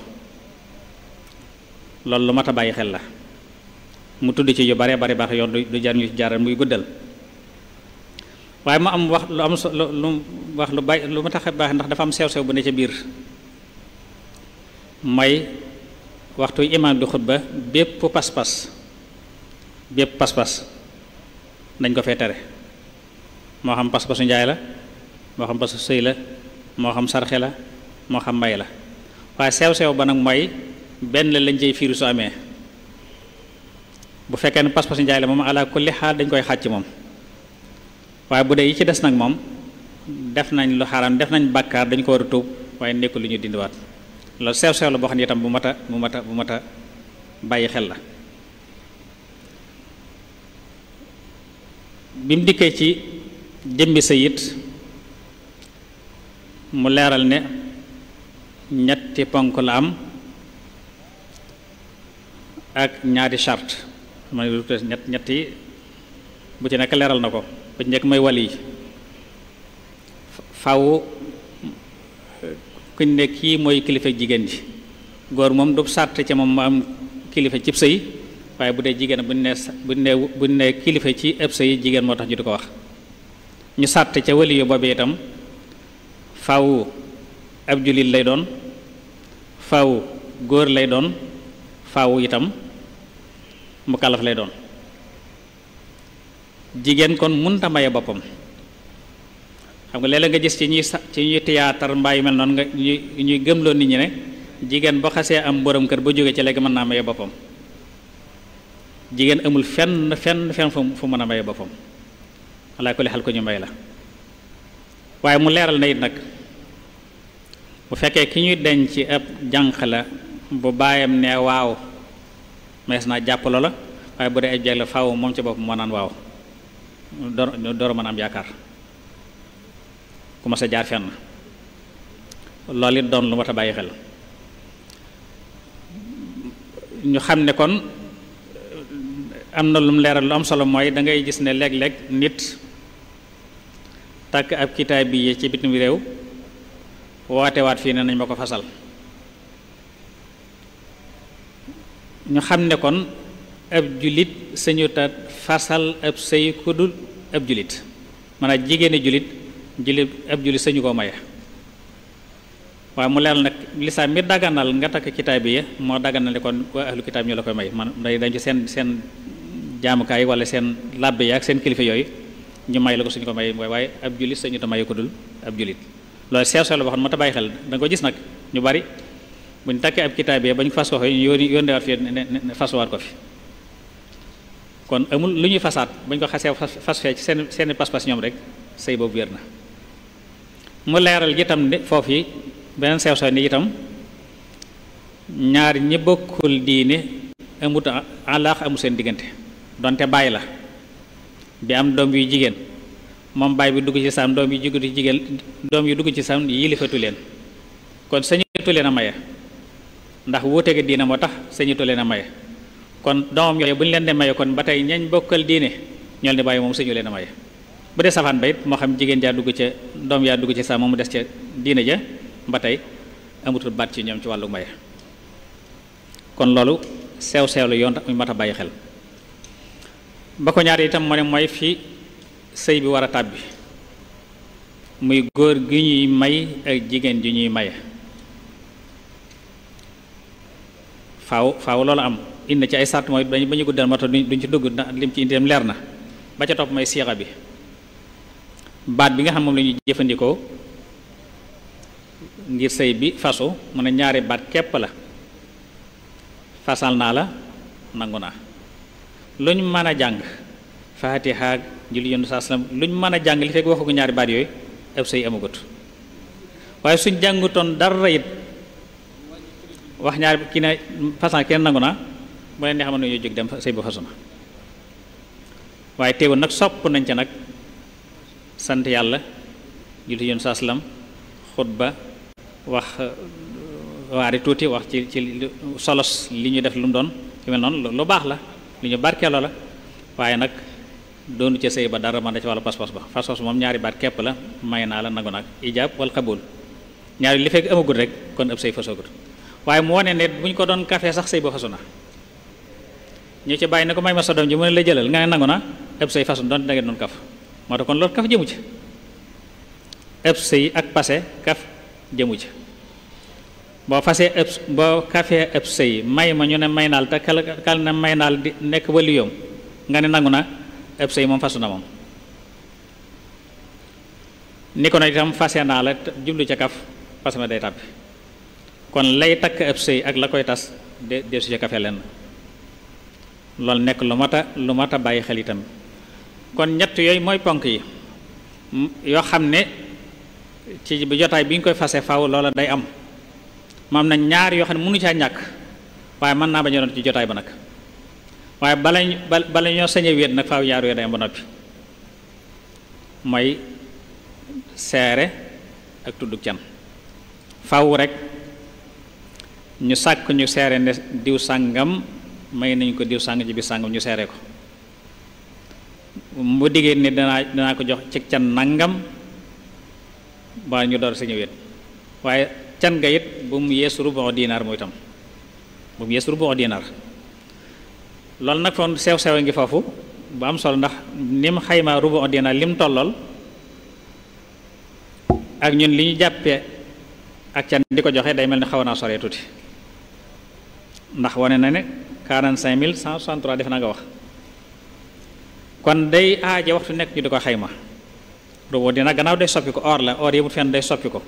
loolu lu mat a bàyyi xel la mu tudd ci yu bare bari baax yoon du jar ñu jaaral muy guddal waaye mu am wax lu am lu wax lu bay lu ma tax a baax ndax dafa am sew-sew bu ne ca biir may waxtu imaam di xutba bépp pas-pas dañ ko fee tere moo xam pas-pasu njaay la moo xam pasu sëy la moo xam sarxe la moo xam mbay la waaye sew-sew ba nag mooy benn lañ cay fiiru su amee bu fekkee ne pas-pasu njaay la moom ala kulli xaal dañ koy xàcc moom waaye bu dee yi ci des nag moom def nañ lu xaram def nañ bàkkaar dañ ko war a tuub waaye nekkul lu ñu dindiwaat loolu sew-sew la boo xam ne itam bu mat a bàyyi xel la bi mu dikkee ci jëmbi sa it mu leeral ne ñetti ponk la am ak ñaari charte ma ñetti bu ci nekk leeral na ko bu ci nekk mooy wali yi faw kuñ ne kii mooy kilifa jigéen ji góor moom du sàrt ci moom mu am kilifa cib sëy waaye bu dee jigéen buñ ne kilifa ci ëpp sëy jigéen moo tax ñu di ko wax ñu sàrt ca wali yu boobu itam faw ab jullit lay doon faw góor lay doon faw itam mu kàllaf lay doon jigéen kon munta maye boppam xam nga léeg-léeg nga gis ci ñuy théâtre mbaa yu mel noonu nga ñuy gëmloo nit ñi ne jigéen boo xasee am borom kër ba jóge ci léegi mën naa maye boppam jigéen amul fenn fu mën a maye boppam alaa kulli xal ko ñu may la waaye mu leeral na it nag bu fekkee ki ñuy denc ci ab jànq la bu baayam ne waaw mees naa jàppalo la waaye bu dee ay jeeg la faaw moom ci boppam moo naan waaw door mën a am yaakaar ku ma sa jaar fenn loolu it doon lu mat a bàyyi xel ñu xam ne kon am na lu mu leeral lu am solo mooy da ngay gis ne léeg-léeg nit takk ab kitaab bi ci bitim réew woote waat fii ne nañ ma ko fasal ñu xam ne kon ab julit sañuta fasal ab sëy ku dul ab julit maanaam jigéeni julit ab julit sañu koo maye waaye mu leeral nag lislaam mi daganal nga takk kitaab bi moo daganal ne kon waa ahlu kitaab ñu la koy may man day dañ ci seen jaamukaay wala seen làbbe yi ak seen kilifa yooyu ñu may la ko suñu ko may waaye ab julit sañuta maye ko dul ab julit loolu sew sew la boo xam ne moo ta bàyyi xel da nga ko gis nag ñu bari bu ñu takkee ab kitaab bi ba ñu fas ko fi ñu yónneewaat fi ne fasuwaat ko fi kon amul lu ñuy fasaat ba ñu ko xasee fas fee ci seeni pas-pas ñoom rek sëy boobu wér na mu leeral itam ne foofu yi beneen sew sew ni itam ñaar ñi bokkul diine amut alaax amul seen diggante donte bàyyi la bi am doom yu jigéen moom baay bi dugg ci saam doom yi dugg ci saam yilifatu leen kon sañatu leen a maye ndax wuute gi diine moo tax sañatu leen a maye kon doomam yooyu bu ñu leen di maye kon ba tey ñañ bokkal diine ñool ni bàyyi moom sañu leen a maye bu dee safaan ba it moo xam jigéen jaa dugg ca doom yaa dugg ci saam moom mu des ca diine ja ba tey amutul baat ci ñoom ci wàllu maye kon loolu sew sew la yoon mat a bàyyi xel ba ko ñaar itam moo ne mooy fi sëy bi war a tàbbi muy góor gi ñuy may ak jigéen ji ñuy maye faaw loolu am indi ci ay sart mooy ba ñu guddal moo tax duñ ci dugg ndax lim ci indi dem leer na ba ca topp mooy siixa bi baat bi nga xam moom la ñuy jëfandikoo ngir sëy bi fasu mu ne ñaari baat képp la fasal naa la nangu naa lu ñu mën a jàng faatiha julli yonent saa salaam lu ñu mën a jàng li fekk waxugu ñaari baat yooyu ab sëy amagut waaye suñ jàngutoon dara it wax ñaari kii ne façon kenn nangu naa bu leen neexam ne ñoo jóg dem sëy ba fasu na waaye teewul nag sopp nañ ca nag sant yàlla julli yonent saa salaam xutba wax waari tuuti wax ci solos li ñu def lu mu doon ci mel noonu lu baax la li ñu barkeeloo la waaye nag doonu ca sëy ba dara man da ci wàllu pas-pas ba pas-pas moom ñaari baat képp la may naa la nangu nag ijaab wal xabul ñaari li fekk amagul rek kon ab sëy fasogut waaye mu wane ne bu ñu ko doon kafee sax sëy ba fasu na ñu ci bàyyi ne ko may ma sa doom ji mu ne la jëlal nga ne nangu na ab sëy fasu doon da ngeen doon kaf moo tax kon loolu kaf jëmu ci ab sëy ak passé kaf jëmu ci boo fasee boo kafee ab sëy may ma ñu ne may naal te kal ne may naal di nekk wali yoom nga ne nangu na ab sëy moom fasu na moom ni ko na itam fase naa la jublu ca kaf fase ma day tàbbi kon lay takk ab sëy ak la koy tas de su ca kafe lenn loolu nekk lu mat a bàyyi xel itam kon ñett yooyu mooy ponk yi yoo xam ne ci bi jotaay bi ñu koy fase faw loola day am maam na ñaar yoo xam ne mënu caa ñàkk waaye mën naa bañ a doon ci jotaay ba nag waaye bala ñoo sañe wéet nag faaw ñaar yooyu day am ba noppi mooy seere ak tuddug can faw rek ñu sàkk ñu seere ne diw sàngam may nañ ko diw sàngam ci biir sàngam ñu seere ko mu diggee ne danaa ko jox ci can nangam ba ñu door sañe wéet waaye can nga it bu mu yees rubu dinaar mooy tam bu mu yees rubu dinaar loolu nag foon sew ngi foofu bu am solo ndax ni mu xaymaa rubu dinaar lim tollool ak ñun li ñu jàppee ak can di ko joxe day mel ni xaw naa soree tuuti ndax wane na ne 45.163 def na nga wax kon day aaje waxtu nekk ñu di ko xayma rubu dinaar gannaaw day soppi ko or la or yëmut fenn day soppi ko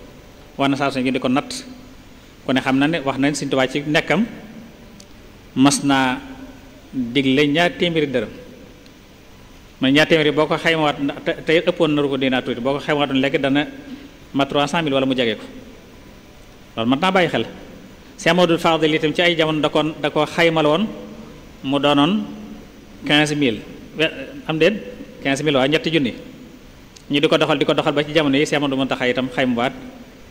war na saa su ñu di ko natt ku ne xam na ne wax nañ Sëriñ Tuubaa ci nekkam mas naa digle ñaar téeméeri dërëm man ñaar téeméeri boo ko xaymawaat tey ëppoon na rubu dinaar tuuti boo ko xaymawaatoon léegi dana ma 300.000 wala mu jege ko loolu mat naa bàyyi xel Cheikh Amadou Fadil itam ci ay jamono da ko xaymal woon mu doonoon 15.000 am déet 15.000 waaye ñetti junni ñu di ko doxal ba ci jamono yi Cheikh Amadou Muntaxa itam xaymawaat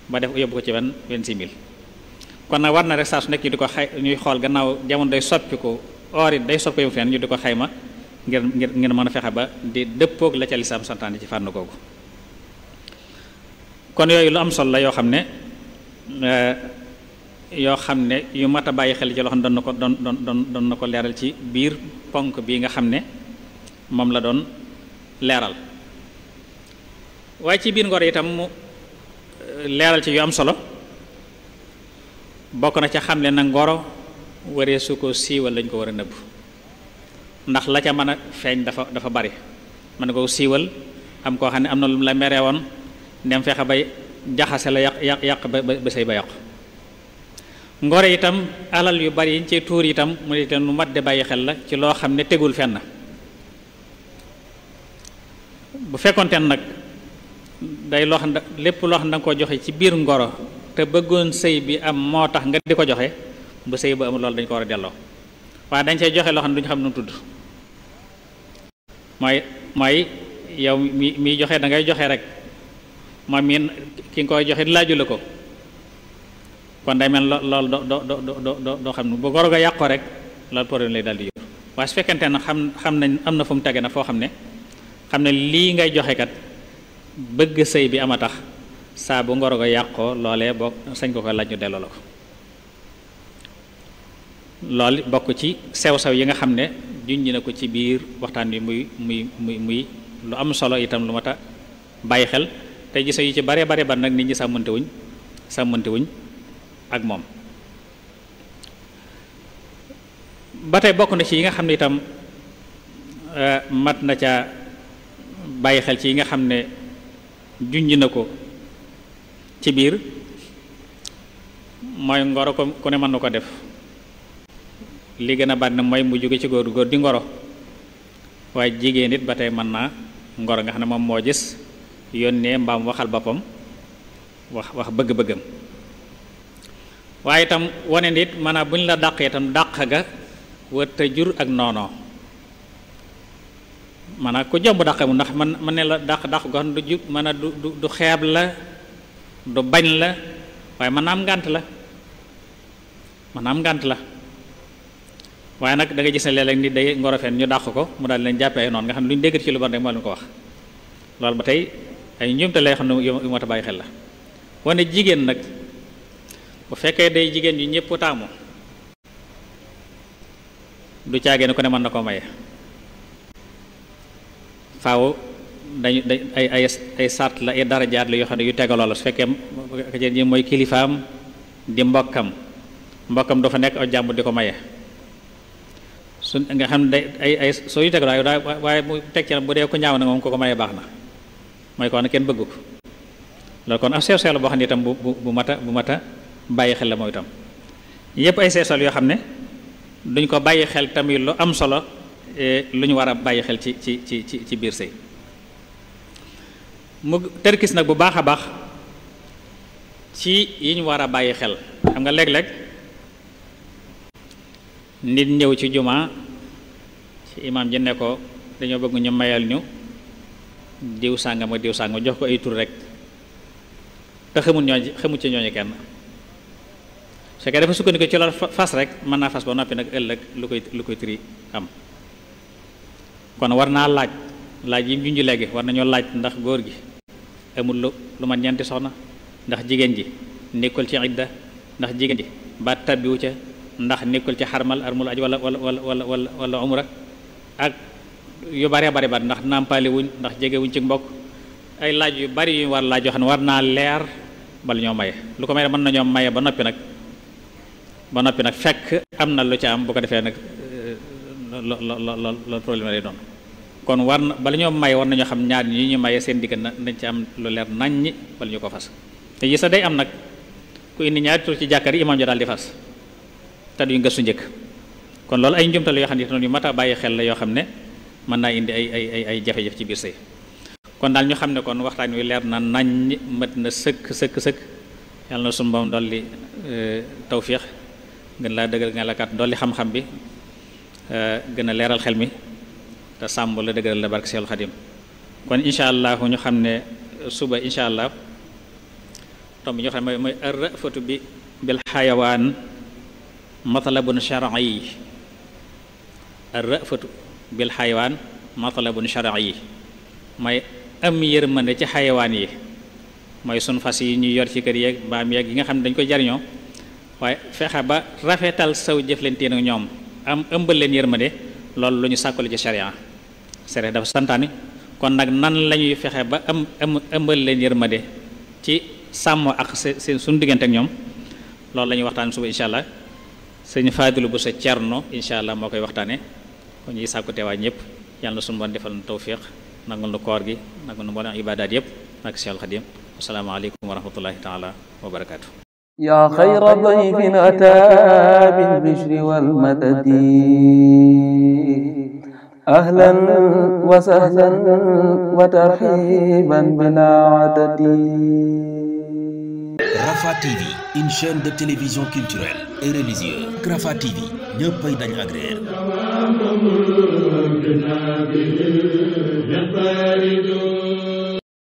ba def yóbbu ko ci 26.000 kon nag war na rek saa su nekk ñu di ko ñuy xool gannaaw jamono day soppiku or it day soppiku fenn ñu di ko xayma ngir mën a fexe ba di dëppoog la ca lislaam santaane ci fànn googu. kon yooyu lu am solo la yoo xam ne yu mat a bàyyi xel ci loo xam ne doon na ko leeral ci biir ponk bii nga xam ne moom la doon leeral. waaye ci biir ngor itam mu leeral ci yu am solo bokk na ca xam ne na ngoro waree su ko siiwal lañ ko war a nëbb, ndax la ca mën a feeñ dafa bari. mën na ko siiwal am koo xam ne am na lu mu la meree woon dem fexe bay jaxase la yàq ba sëy ba yàqu. ngoro itam alal yu bari yiñ ci tuur itam mu ne itam lu mat de bàyyi xel la ci loo xam ne tegul fenn. bu fekkonte nag day loo xam ne lépp loo xam ne da nga ko joxe ci biir ngoro te bëggoon sëy bi am moo tax nga di ko joxe, bu sëy ba amul loolu dañ ko war a delloo. waaye dañ cay joxe loo xam ne duñu xam nu tudd mooy yow mi joxe da ngay joxe rek moom mi ki nga koy joxe laaju la ko, kon day mel loolu doo xam ne bu ngoro ga yàqoo rek loolu problème lay daal di yóbbu. waaye su fekkente ne xam nañ am na fu mu tege na foo xam ne lii ngay joxe kat bëgg sëy bi ama tax saa bu ngoro ga yàqoo loolee boo sañ ko koy laaj ñu delloo la ko. loolu bokk ci sew-sew yi nga xam ne junj na ko ci biir waxtaan wi muy lu am solo itam lu mat a bàyyi xel te gis yu ci bare nag nit ñi sàmmante wuñ ak moom. ba tey bokk na ci yi nga xam ne itam mat na ca bàyyi xel ci yi nga xam ne junj na ko ci biir mooy ngoro ko ku ne mën na ko def. li gën a bari nag mooy mu jóge ci góor di ngoro, waaye jigéen nit ba tey mën naa ngoro nga xam ne moom moo gis yónnee mbaam waxal boppam wax bëgg-bëggam. waaye itam wane nit maanaam bu ñu la dàqee itam dàq ga wërta jur ak noonoo, maanaam ku jomb dàqe mu ndax man ne la dàq goo xam ne du jur maanaam du xeeb la du bañ la, waaye mën naa am ngànt la waaye nag da ngay gis ne léeg-léeg nit day ngoro fen ñu dàq ko mu daal leen jàppee ay noonu nga xam ne lu ñu dégg ci lu bon rek moo leen ko wax. loolu ba tey ay njuumte lay xam ne yu mat a bàyyi xel la. wane jigéen nag bu fekkee day jigéen yu ñëpp taamu du caagee ne ko ne mën na koo maye, faaw dañ ay sart la ay darajaat la yoo xam ne yu tegaloo la. su fekkee ñi mooy kilifaam di mbokkam dafa nekk aw jàmbur di ko maye. su nga xam ne ay soo yu teg waaye mu teg ci bu dee ko ñaaw na moom ko mayee baax na mooy ko ne kenn bëggu ko. loolu kon ab sew-sew la boo xam ne itam bu mat a bàyyi xel la mooy itam yépp ay sew-sew yoo xam ne duñ ko bàyyi xel tamit lu am solo lu ñu war a bàyyi xel ci biir sëy. mu tërkis nag bu baax a baax ci yi ñu war a bàyyi xel. xam nga léeg-léeg nit ñëw ci jumaa ci imaam ji ne ko dañoo bëgg ñu mayal ñu diw sàngam ak diw sàngam jox ko ay tur rek te xamul ci ñooñu kenn su fekkee dafa sukkandiku ci loolu fas rek mën naa fas ba noppi nag ëllëg lu koy tiri am. kon war naa laaj yi junj léegi war nañoo laaj ndax góor gi amul lu man ñeenti soxna, ndax jigéen ji nekkul ci idda, ndax jigéen ji ba tabbiwu ca, ndax nekkul ci xarmal armul aj wala umra, ak yu bare ndax nàmpaali wuñ, ndax jege wuñ ci mbokk. ay laaj yu bari yu war laaj yoo xam ne war naa leer bala ñoo maye. lu ko may mën nañoo maye ba noppi nag fekk am na lu ca am bu ko defee nag loolu problème lay doon. kon war na bala ñoo maye war nañoo xam ñaar ñi ñu maye seen digg nañ ci am lu leer naññi bala ñu ko fas. te gis day am nag ku indi ñaari tur ci jàkkar yi imaam ja daal di fas te duñ gëstu njëkk. kon loolu ay njumtal yoo xam ne yu mat a bàyyi xel la yoo xam ne mën naa indi ay jafe-jafe ci biir sëy. kon daal ñu xam ne kon waxtaan wi leer na naññ mat na sëkk yàlla na sunu Boroom dolli tawfiix gën laa dëggal nga la kat dolli xam-xam bi gën a leeral xel mi te sàmm la dëgëral la barke Seexul Xadim. kon incha allah ñu xam ne suba incha allah tomb bi ñoo xam ne mooy ar-ra'fatu bi bil xayawaan matlabun shar'i ar-ra'fatu bil xayawaan matlabun shar'i mooy am yërmande ci xayawaan yi mooy sun fas yi ñuy yor ci kër yeeg mbaam yeeg yi nga xam ne dañ koy jariñoo waaye fexe ba rafetal saw jëflanteen ak ñoom am ëmbal leen yërmande loolu lu ñu sàkkule ci sharia dafa santaane kon nag nan la ñuy fexe ba ëmbal leen yërmande ci sàmm ak seen suñu diggante ak ñoom loolu la ñuy waxtaan suba incha allah sëñ Fadilu bu sa Cerno incha allah moo koy waxtaane kon ñuy sàkku teewaay ñëpp yàlla na suñu bon defal na tawfiq nangul na koor gi nangul na mboolem ibadaat yëpp ak Seexul Xadim asalaamaaleykum wa rahmatullahi taala wa barakaatu. yaa xayra dayfin ataa bil bishri wal madadi ahlan wa sahlan wa tarhiban bilaa adadi. Rafah TV, une chaîne de télévision culturelle et religieuse. Rafah TV ñëppay dañ agréer